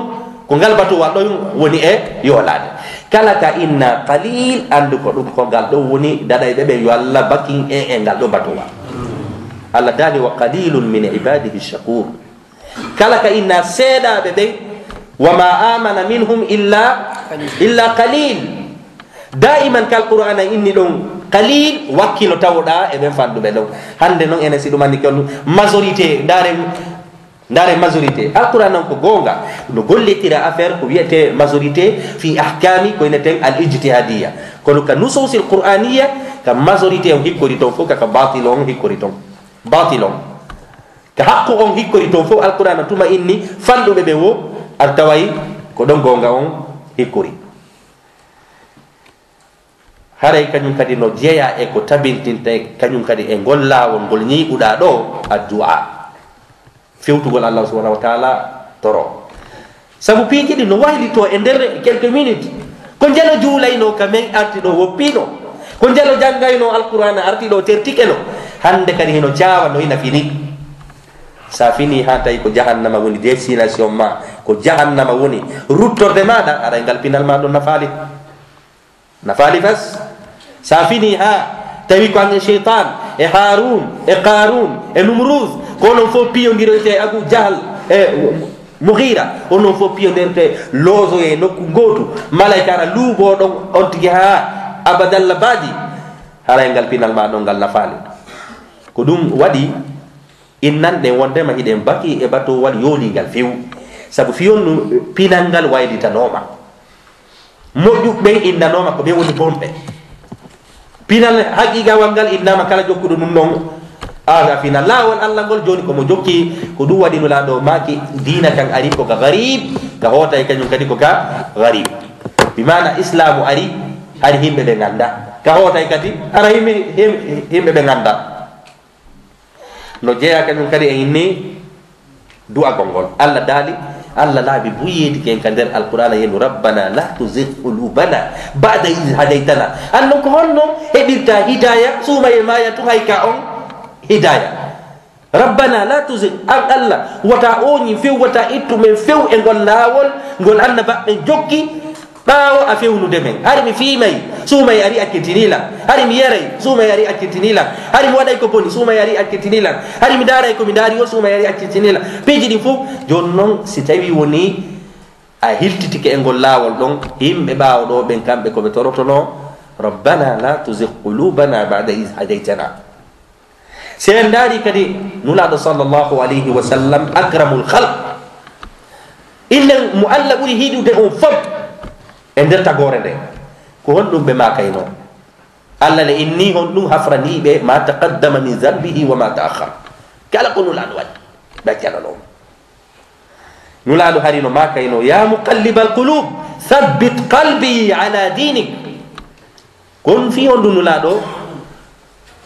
ko ngal batuwal ɗon woni e yoolaade. Kala ka inna qalil, anndu ko ɗum, ko ngal ɗon woni daɗayɓe ɓe, yo Allah bakin e, e ngal ɗon batuwal. Allah daali, "Wa qalilun min ibadihi shakur." Kala ka inna seeɗaaɓe ɓen, "Wa ma amana minhum illa, illa qalil." Daiman kal Qur'ana inni ɗon qalil, wakkilo tawoɗa e ɓen fanɗuɓe ɗon. Hande non enen si ɗum anndi kon majorité, ndaaren, ndaaren majorité. Alquran non ko goonga, no gollitira affaire ko wiyete majorité fi ahkami ko ineten al ijtihadiyya. Kono ka nususil qur'aniyya, ka majorité on hikkori ton fof, ka, ka batil on hikkori ton. Batil on. Ka haqqu on hikkori ton fof, Alqur'aana tuma inni fanɗuɓe ɓe wo, a taway ko ɗon goonga on hikkori. Haray kañum kadi no jeyaa e ko tabintinta e kañum kadi e ngol laawol ngol ñiiɓuɗaa ɗoo, addu'a. Fewtugol Allah subhanahu wa ta'ala toro. Sabu piiji ɗi no waylitoo e nder quelques minutes. Ko njalo juulaynoo ka men arti ɗoo woppiino. Ko njalo janngaynoo Alqur'aana arti ɗoo tertikeno. Hannde kadi hino caawa no hina fini. Sa fini haa tawi ko jahannama woni destination ma, ko jahannama woni ruttorde maaɗa, aray ngal pinal ma ɗon nafaali. Nafaali fas. Sa fini haa tawi ko an e Seytaan, e Haaruun, e Qaaruun, e Numruus, ko onon fof piyondiroyte e Abu Jahal, e Mughira, onon fof piyondiroyte loosoye nokku gootu, malayka ara luubo ɗon on tigi haa abadalla baadi, haray ngal pinal ma ɗon ngal nafaali. Ko ɗum waɗi Innan ɗen wondema hiɗen baki e batuwal yooliingal few. Sabu fii on ɗum pinal ngal waylitanooma. Moƴƴuɓe ɓen innanooma ko ɓe woni bonɓe. Pinal haqiiqawal ngal innaama kala jokkuɗo ɗum ɗon. Aada fina laawol Allah ngol jooni ko mo jokki, ko ɗum waɗi Nulaaɗo maaki diina kan ari ko ka gariib, ka hootay kañum kadi ko ka gariib. Bi maana Islaamu ari, hari yimɓe ɓe ngannda. Ka hootay kadi, hara yimɓe, yim-, yimɓe ɓe ngannda. No jeyaa kañum kadi e inni du'agol ngol. Allah daali, Allah laabi buyeedi ken ka nder Alqur'aana yenu, "Rabbana la tuzigh qulubana ba'da idh hadaytana." An non ko honno heɓirta hidaaya, suumayee maaya tun hay ka on hidaaya. "Rabbana la tuzigh," an Allah, wata ooñi few, wata ittu men few e ngol laawol ngol annabaɓe jokki, ɓaawo a fewnude men. Hari mi fiimay, suumay ari accitini lan. Hari mi yaray, suumay ari accitini lan. Hari mi waɗay ko boni, suumay ari accitini lan. Hari mi daaray ko mi daari o, suumay ari accitini lan. Piiji ɗin fof, jooni non, si tawi woni a hiltitike e ngol laawol ɗon, yimɓe ɓaawo ɗo ɓen, kamɓe ko ɓe torotono, "Rabbana la tuzigh qulubana ba'da idh hadaytana." Si en ndaari kadi Nulaaɗo sallallahu alayhi wa sallam, akramul khalq, innen mo Allah ɓuri yiɗude on fof e nder tagoore nde, ko honɗum ɓe maakayno? Allah ne inni honɗum hafraniiɓe ma taqaddama min zanbihi wa ma ta'akhkhar. Kala ko Nulaaɗo waɗi, ɓe accananooma. Nulaaɗo hari no maakayno, "Ya muqallibal qulub, thabbit qalbi ala dinik." Kon fii on ɗum Nulaaɗo,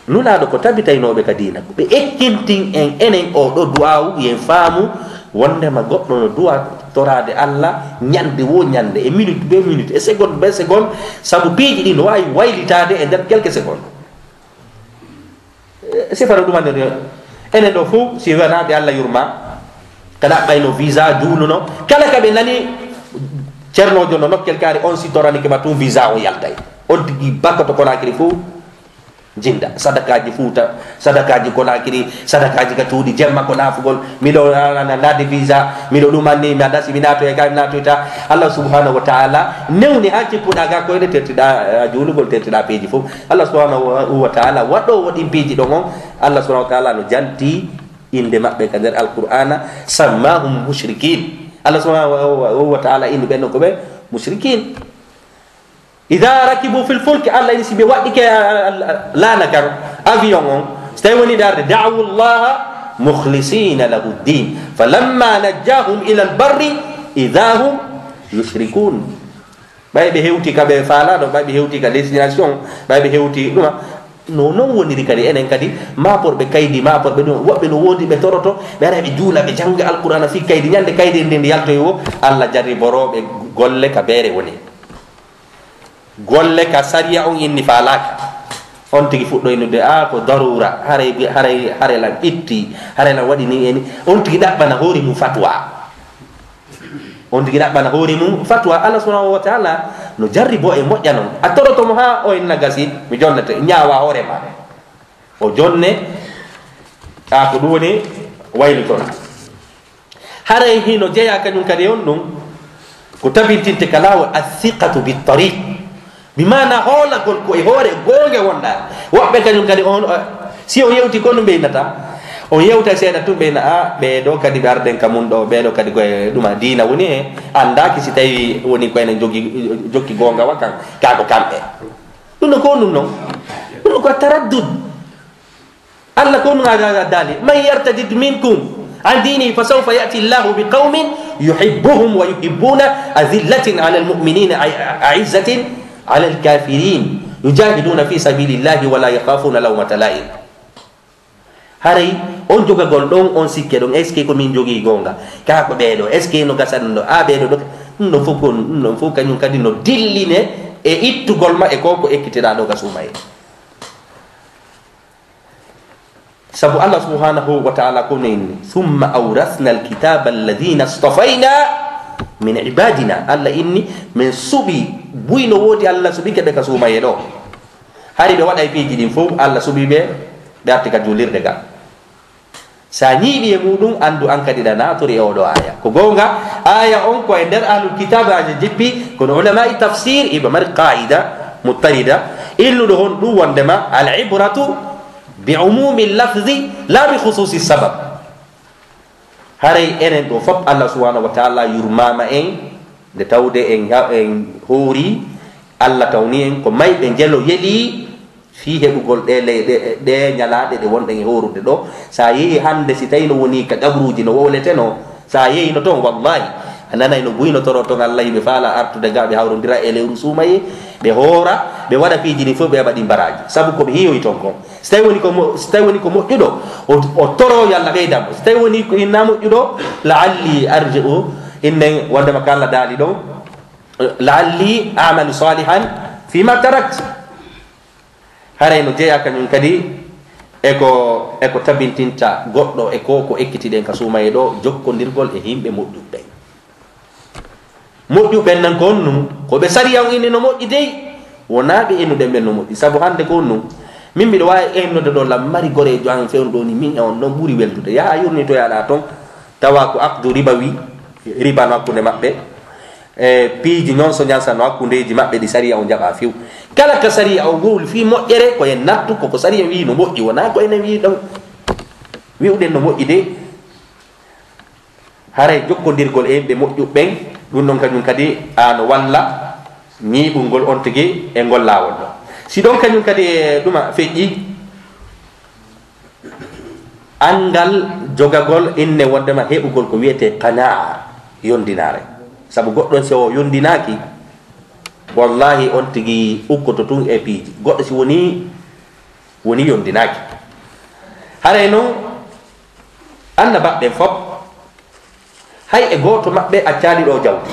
Nulaaɗo ko tabitaynooɓe ka diina, ko ɓe ekkintin en enen oo ɗoo du'aawu, yen faamu wondema goɗɗo no du'a toraade Allah ñande woo ñande, e minute bee minute, e seconde bee seconde, sabu piiji ɗi no waawi waylitaade e nder quelques secondes. Eh, sifano ɗum anndi, enen ɗo fof, si wonaa ɓe Allah yurma, ka ɗaɓɓayno visa, juuluno, kala ka ɓe nani, ceernoojo no nokkel kaari, on si toranike ma tun visa, o yaltay. On tigi bakkoto Konaakiri fof, jinda. Sadakaaji Fuuta, sadakaaji Konaakiri, sadakaaji ka cuuɗi, jemma ko naafugol, miɗo, ah, na-, naade visa, miɗo ɗum anni, mi adasi, mi naatoya, ka mi naatoyta. Allah subhanahu wa ta'ala newni haa cippuɗaa ga koyɗe, tertiɗaa, ah, juulugol, tertiɗaa piiji fof. Allah subhanahu wa ta'ala waɗoowo ɗin piiji ɗon on, Allah subhanahu wa ta'ala no janti innde maɓɓe ka nder Alqur'aana, sammahum mushrikin. Allah subhanahu wa ta'ala inni ɓen ɗon ko ɓe mushrikin. Idha rakibu fil fulki, Allah inni si ɓe waɗɗike, ah, ah, laana kan, avion on, si tawi woni darde, da'awu Allaha mukhlisina lahu ddin, falamma najjahum ila al-barri idha hum yushrikun. Ɓay ɓe hewti ka ɓe faalaa ɗo, ɓay ɓe hewti ka destination, ɓay ɓe hewti ɗuma. No non woniri kadi, enen kadi, maaporɓe kaydi, maaporɓe ɗum, woɓɓe no woodi ɓe toroto, ɓe ara ɓe juula, ɓe jannga Alqur'aana fii kaydi, ñande kaydi en ndin ndi yaltoyi wo, Alla jarriborooɓe golle ka beere woni. Golle ka sariya on inni faalaaka. On tigi fuɗɗoy nodde, "A, ko daruura, haray bi-, haray, haray lan itti, haray lan waɗi ni e ni." On tigi ɗaɓɓana hoore mum fatwa. On tigi ɗaɓɓana hoore mum fatwa. Allah subhanahu wa ta'ala no jarribo e moƴƴa non. A toroto mo haa o inna gasi, mi jonnete, ñaawa hoore ma. O jonne, a ko ɗum woni waylitona. Haray hino jeyaa kañum kadi on ɗum, ko tabintinte ka laawol athiqatu bi tariq. Bi maana hoolagol ko e hoore goonga wonɗaa. Woɓɓe kañum kadi on, eh, si on yewti ko ɗum ɓeynata, on yewta seeɗa tun ɓeyna, a, ɓee ɗoo kadi ɓe arden ka mun ɗoo, ɓee ɗoo kadi ko e ɗuma diina woni e, anndaaki si tawi woni ko enen jogi, jokki goonga wa kan, kaa ko kamɓe. Ɗum ɗo ko ɗum non. Ɗum ɗo ko taraddud. Allah ko ɗum ada daali, "Man yartadid minkum an dinihi fa sawfa ya'ti Allahu bi qawmin yuhibbuhum wa yuhibbuna azillatin ala al-mu'minina a-, a'izzatin ala al-kafirin yujahiduna fi sabilillahi wa la yakhafuna lawmata la'im." Haray on jogagol ɗon, on sikke ɗon, est-ce que ko min jogii goonga? Kaa ko ɓee ɗoo, est-ce que no gasa ɗum ɗo? A ɓee ɗoo ɗo, ɗum ɗon fof ko, ɗum ɗon fof kañum kadi no dilline e ittugol ma e ko ko ekkitirɗaa ɗo ka suumaye. Sabu Allah subhanahu wa ta'ala ko no inni, "Thumma awrasna al-kitaba alladhina istafayna min ibadina." Allah inni, min suɓi, buy no woodi Allah suɓike ɓe ka suumaye ɗo. Hari ɓe waɗay piiji ɗin fof, Allah suɓi ɓe, ɓe arti ka juulirde ga. Sa ñiiɓi e muɗum, anndu an kadi ɗa naaturi e oɗo aaya. Ko goonga, aaya on ko e nder ahlul kitaabe aaya jippi, kono ulama'i tafsir iɓe mari qaida muttarida, illuɗo hon ɗum wondema al ibratu bi umumi lafzi la bi khususi sabab. Haray enen ɗo fop Allah subhanahu wa ta'ala yurmama en, nde tawde en ha-, en hoori, Allah tawni en ko mayɓe njelo yeli fii heɓugol ɗe ley-, ɗe, ɗe ñalaaɗe ɗe wonɗen e hoorude ɗo. Sa yehi hannde, si tawi no woni ka qabruuji no wowletenoo, sa yehi no ton, wallahi, a nanay no buy no toro ton Allah, yimɓe faala artude ga, ɓe hawrondira e lewru suumaye, ɓe hoora, ɓe waɗa piiji ɗin fof, ɓe heɓa ɗin baraaji. Sabu ko ɓe hiyoyi ton kon. Si tawi woni ko mo-, si tawi woni ko moƴƴuɗo, o, o toro yo Allah ɓeydan mo. Si tawi woni ko inna moƴƴuɗo, "La'alli arji'u", innen wondema ko Allah daali ɗon, "La'alli a'malu salihan fima tarakt." Haray no jeyaa kañum kadi e ko, e ko tabintinta goɗɗo e ko, ko ekkitiɗen ka suumaye ɗo, jokkondirgol e yimɓe moƴƴuɓe. Moƴƴuɓen nan ko honɗum? Ko ɓe sariya on inni no moƴƴi dey, wonaa ɓe ennuɗen ɓen no moƴƴi. Sabu hannde ko honɗum? Min miɗo waawi ennude ɗo lammari goreejo an fewndo ni, min e on ɗon ɓuri weldude. Yaha a yurnitoya ɗa ton, tawa ko aqdu ribawi, riba no hakkunde maɓɓe. E piiji non so ñansa no hakkundeeji maɓɓe ɗi sariya on jaɓa few. Kala ka sariya on wowli fii moƴƴere, ko en nattu koko sariya wii no moƴƴi, wonaa ko enen wii ɗon, wi'uɗen no moƴƴi dey. Haray jokkondirgol e yimɓe moƴƴuɓe ɓen, ɗum ɗon kañum kadi a no walla ñiiɓungol on tigi e ngol laawol ɗon. Si ɗon kañum kadi e ɗuma feƴƴi, anngal jogagol inne wondema heɓugol ko wiyetee qanaa, yondinaare. Sabu goɗɗo si o yondinaaki, wallahi on tigi ukkoto tun e piiji. Goɗɗo si woni, woni yondinaaki. Haray non, annabaɓe ɓen fop, hay e gooto maɓɓe accaali ɗo jawdi.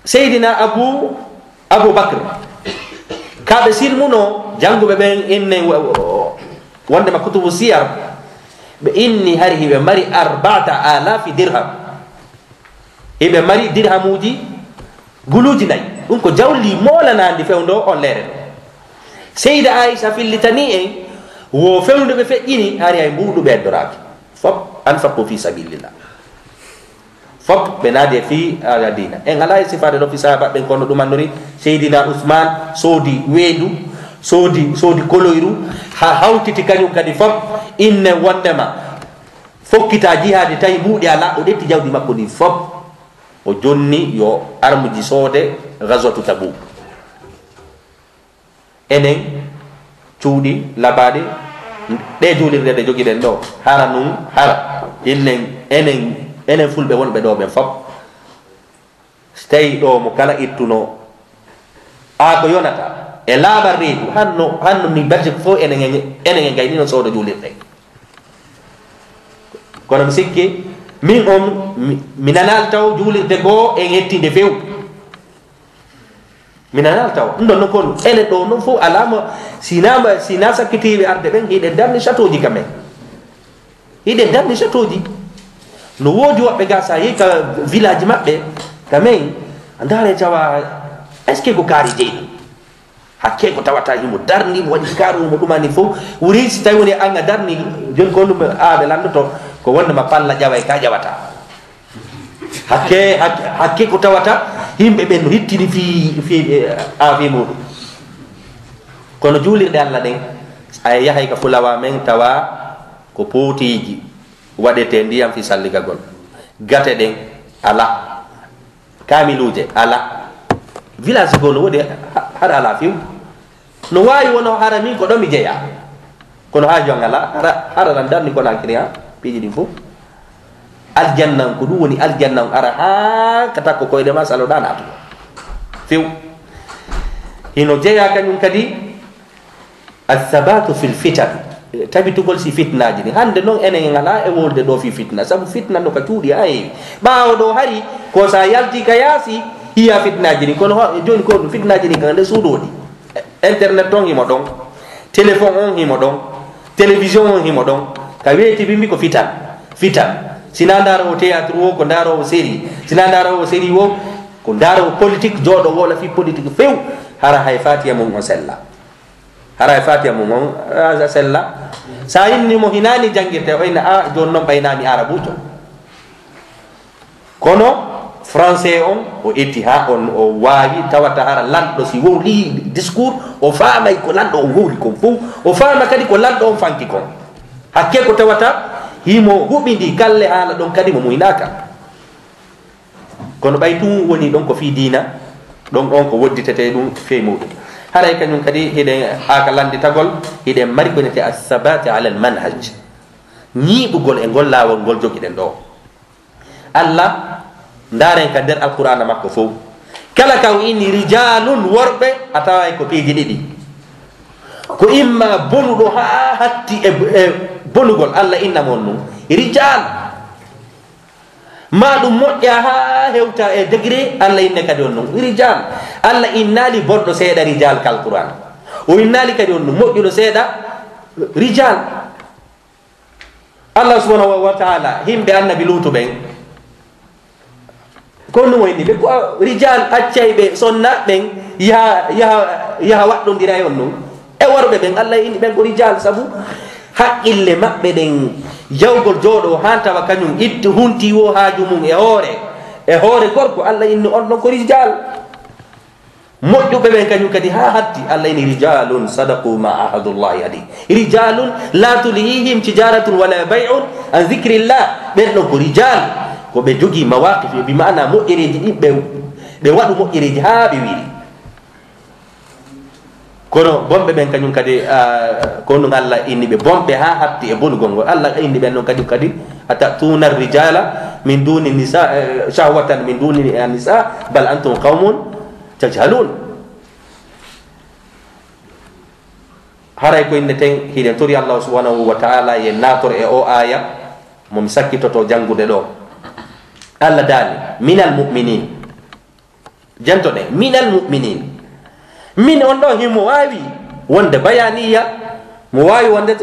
Seydina Abu, Abu Bakr, ka ɓe silmuno, jannguɓe ɓen inne wo-, wo-, wondema kutubu siyar, ɓe inni hari hiɓe mari arba'ata alafi dirham. Hiɓe mari dirhamuuji guluuji nayi. Ɗum ko jawli moolanandi fewndo on leere ɗo. Seyda Aisha fillitani en, wo fewndo ɓe feƴƴini, hari hay mbuuɗu ɓe eddoraaki. Fop, anfaqu fi sabilillah. Fop ɓe naadi e fii ala diina. En alaa e sifaade ɗo fii sahaaba ɓen, kono ɗum annori Seydina Usmaan soodi weendu, soodi, soodi koloyru, ha hawtiti kañum kadi fop, inne wondema fokkita jihaadi tawi mbuuɗi alaa, o ƴetti jawdi makko ndin fop, o jonni yo armuji soode Gazwatu Tabuk. Enen cuuɗi labaaɗi, ɗe juulirde ɗe jogiɗen ɗo, hara nun, hara innen, enen, enen fulɓe wonɓe ɗo ɓen fop, So tawii ɗo mo kala ittuno, a ko yonata, e laaɓal reedu, hanno, hanno ni barje ko fof enen e, enen e ngaynino soodo juulirɗe. Kono mi sikki, min on, mi, mi nanaali taw juulirde goo en hettinde few. Mi nanaali taw. Ɗum ɗon noon ko enen ɗo noon fof alaa mo, si naa, si naa sakkitiiɓe arde ɓen, hiɗen darni château ji ka men. Hiɗen darni château ji. No woodi woɓɓe ga, so a yehi ka village maɓɓe, ka men, a ndaare tawa, est-ce que ko kaari jeyi? Hakke ko tawata himo darni, mo waɗi kaaru mo ɗumani fof. Wuri si tawi woni an a darni, joni ko ɗum aaɓe lanndoto, ko wonde ma palla ƴawa e ka ƴawata. Hakke, hakke, hakke ko tawata yimɓe ɓen no hittini fii, fii, eh, aafi muɗum. Kono juulirɗe Allah ɗen, a yahay ka fulawa men tawa ko pootiji waɗete ndiyam fii salligagol. Gate ɗen alaa. Kaamiluuje alaa. Village goo no woodi ha-, hara alaa few. No waawi wonde hara min ko ɗo mi jeyaa. Kono haaju an alaa, hara, hara lan darni Konaakiri ha, piiji ɗin fof. Aljanna on, ko ɗum woni aljanna on, ara haa ka takko koyɗe ma, saloɗaa naatugo. Few. Hino jeyaa kañum kadi, as-sabatu fil fitan, tabitugol si fitnaaji ɗin. Hannde noon enen en alaa e wolde ɗo fii fitna, sabu fitna no ka cuuɗi haa heewi. Ɓaawo ɗo hari, ko so a yalti ka yaasi, yiya fitnaaji ɗin. Kono ho-, jooni ko ɗum fitnaaji ɗin ka nder suudu woni. Internet on himo ɗon, téléphone on himo ɗon, télévision on himo ɗon. Ka weeti bimbi ko fitan, fitan. Si naa ndaaroowo théâtre wo, ko ndaaroowo série. Si naa ndaaroowo série wo, ko ndaaroowo politique, jooɗo woola fii politique few. Hara hay Faatiya mum on sella. Hara hay Faatiya mum on, a, a sella. Sa inni mo hinaani janngirte, o inna, "A, jooni noon ɓay naa mi arabuujo." Kono français on, o ƴetti haa on, o waawi, tawata hara lanɗo si wowli discours, o faamay ko lanɗo on wowli kon fow, o faama kadi ko lanɗo on fanki kon. Hakke ko tawata himo huɓindi galle haala ɗon kadi mo muynaaka. Kono ɓay tun woni ɗon ko fii diina, ɗon on ko wodditete ɗum fii muɗum. Haray kañum kadi hiɗen haa ka lannditagol, hiɗen mari ko wiyetee as-sabaati alal manhaj. Ñiiɓugol e ngol laawol ngol jogiɗen ɗo. Allah, ndaaren ka nder Alqur'aana makko fow. Kala ka o inni rijaalun worɓe, a taway ko piiji ɗiɗi. Ko imma bonuɗo haa hatti e, e bonugol, Allah inna mo on ɗum. Rijaal. Ma ɗum moƴƴa haa hewta e degré, Allah inne kadi on ɗum. Rijaal. Allah innaali bonɗo seeɗa rijaal ka Alqur'aan. O innaali kadi on ɗum moƴƴuɗo seeɗa rijaal. Allah subhanahu wa ta'ala, yimɓe annabi Luutu ɓen, ko ɗum o inni ɓe, ko rijaal accay ɓe sonna ɓen, yaha, yaha, yaha waɗɗondira e on ɗum. E worɓe ɓen, Allah inni ɓen ko rijaal, sabu haqqille maɓɓe ɗen, jawgol jooɗo, haa tawa kañum itti hunti wo haaju mum e hoore, e hoore gorko, Allah inni on ɗon ko rijaal. Moƴƴuɓe ɓen kañum kadi haa hatti, Allah inni, "Rijalun sadaqu ma ahadullahi alayh." Rijalun la tulhihim tijaratun wala bay'un an zikrillah. Ɓen ɗon ko rijal, ko ɓe jogii mawaqif, bi maana moƴƴereeji ɗin ɓe, ɓe waɗu moƴƴereeji haa ɓe wiri. Kono bonɓe ɓen kañum kadi, ah, ko ɗum Allah inni ɓe bonɓe haa hatti e bonugol ngol. Allah inni ɓen ɗon kadi, kadi, "Atatuna rijala min duni nisa, eh, shahwatan min duni nisa, bal antum qawmun tajhalun." Haray ko inneten, hiɗen tori Allah subhanahu wa ta'ala, yen naator e o aaya mo mi sakkitoto janngude ɗo. Allah daali, "Minal mu'minin." Jantoɗen, "Minal mu'minin." Min on ɗo himo waawi wonde bayaniya, mo waawi wonde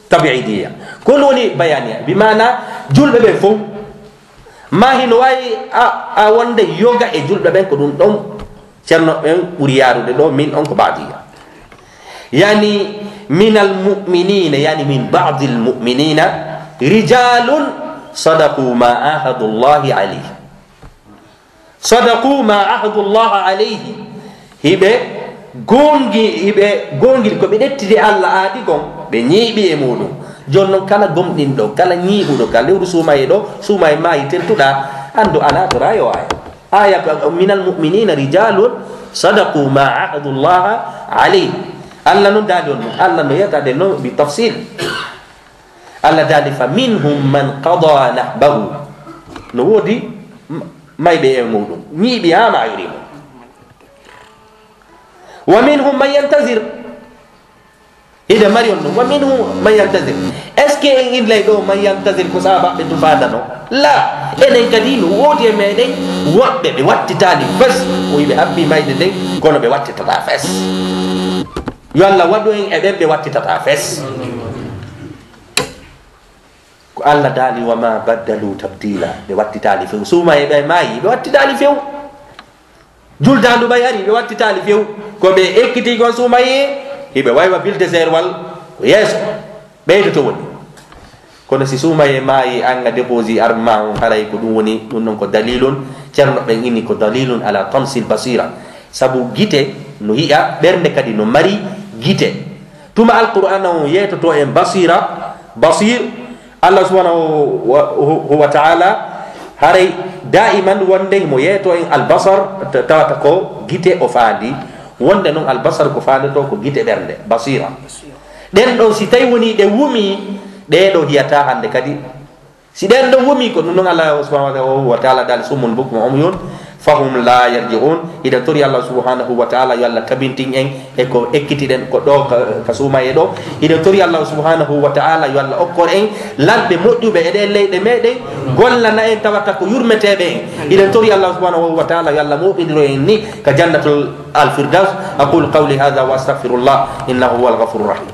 tabiidiya. Ko ɗum woni bayaniya, bi maana julɓe ɓen fow. Ma hino waawi a, a wonde yoga e julɓe ɓen, ko ɗum ɗon ceerno ɓen ɓuri yaarude ɗo, min on ko baadiya. Yani, "Minal mu'minina", yani, "Min ba'dil mu'minina rijalun sadaqu ma ahadullahi alayh." "Sadaqu ma ahadullaha alayhi." Hiɓe goongi-, hiɓe goongiri ko ɓe ƴettidi Allah aadi kon, ɓe ñiiɓi e muɗum. Jooni non, kala gomɗinɗo, kala ñiiɓuɗo ka lewru suumaye ɗo, suumaye maayi tentuɗaa, anndu a naatoraa e o aaya. Aaya ko, "Minal mu'minina rijalun sadaqu ma ahadullaha alayhi." Allah non daali on ɗum. Allah no yiyata ɗen non bi tafsil. Allah daali, "Fa minhum man qada nahbahu." No woodi Mayɓe e muɗum, ñiiɓi haa maayori mo. Wa minhum man yantazir. Hiɗe mari on ɗum. Wa minhum man yantazir. Est-ce que en innday ɗo man yantazir ko sabaɓe tufaandano? La. Enen kadi no woodi e meɗen woɓɓe ɓe wattitaali fes. O wiɓe habbi mayde nden, kono ɓe wattitata fes. Yo Allah waɗu en e ɓen ɓe wattitata fes. Ko Allah daali, "Wa ma baddalu tabdila." Ɓe wattitaali few. Suumaye ɓe maayi, ɓe wattitaali few. Juldaandu ɓay ari, ɓe wattitaali few. Ko ɓe ekkiti kon suumaye, hiɓe waywa Bulldozer wal ko yeeso. Ɓeydoto woni. Kono si suumaye maayi, an a déposé arme ma on, haray ko ɗum woni, ɗum ɗon ko dalilun, ceerno ɓen inni ko dalilun ala tamsil basira. Sabu gite no yi'a, ɓernde kadi no mari gite. Tuma Alqur'aana on yeetoto en basira, basir, Allah subhanahu wa, wa ta'ala, haray daiman wonde mo yeeto en albasar, ta-, tawata ko gite o faandi. Wonde non albasar ko faandoto ko gite ɓernde, basira. Ɗen ɗon si tawi woni ɗe wumi, ɗe ɗo hiyata hannde kadi. Si ɗen ɗon wumi, ko ɗum ɗon Allah subhanahu wa ta'ala daali, "Summun bukmun umyun fahum la yarji'un." Hiɗen tori Allah subhanahu wa ta'ala yo Allah tabintin en e ko ekkitiɗen ko ɗo ka, ka suumaye ɗo. Hiɗen tori Allah subhanahu wa ta'ala yo Allah okkor en lanɓe moƴƴuɓe e ɗen leyɗe meɗen, gollana en tawata ko yurmeteɓe en. Hiɗen tori Allah subhanahu wa ta'ala yo Allah moɓidiro en ni ka jannatul al firdaus. Aqulu qawli hadha wa astaghfirullah, innahu huwal ghafurur rahim.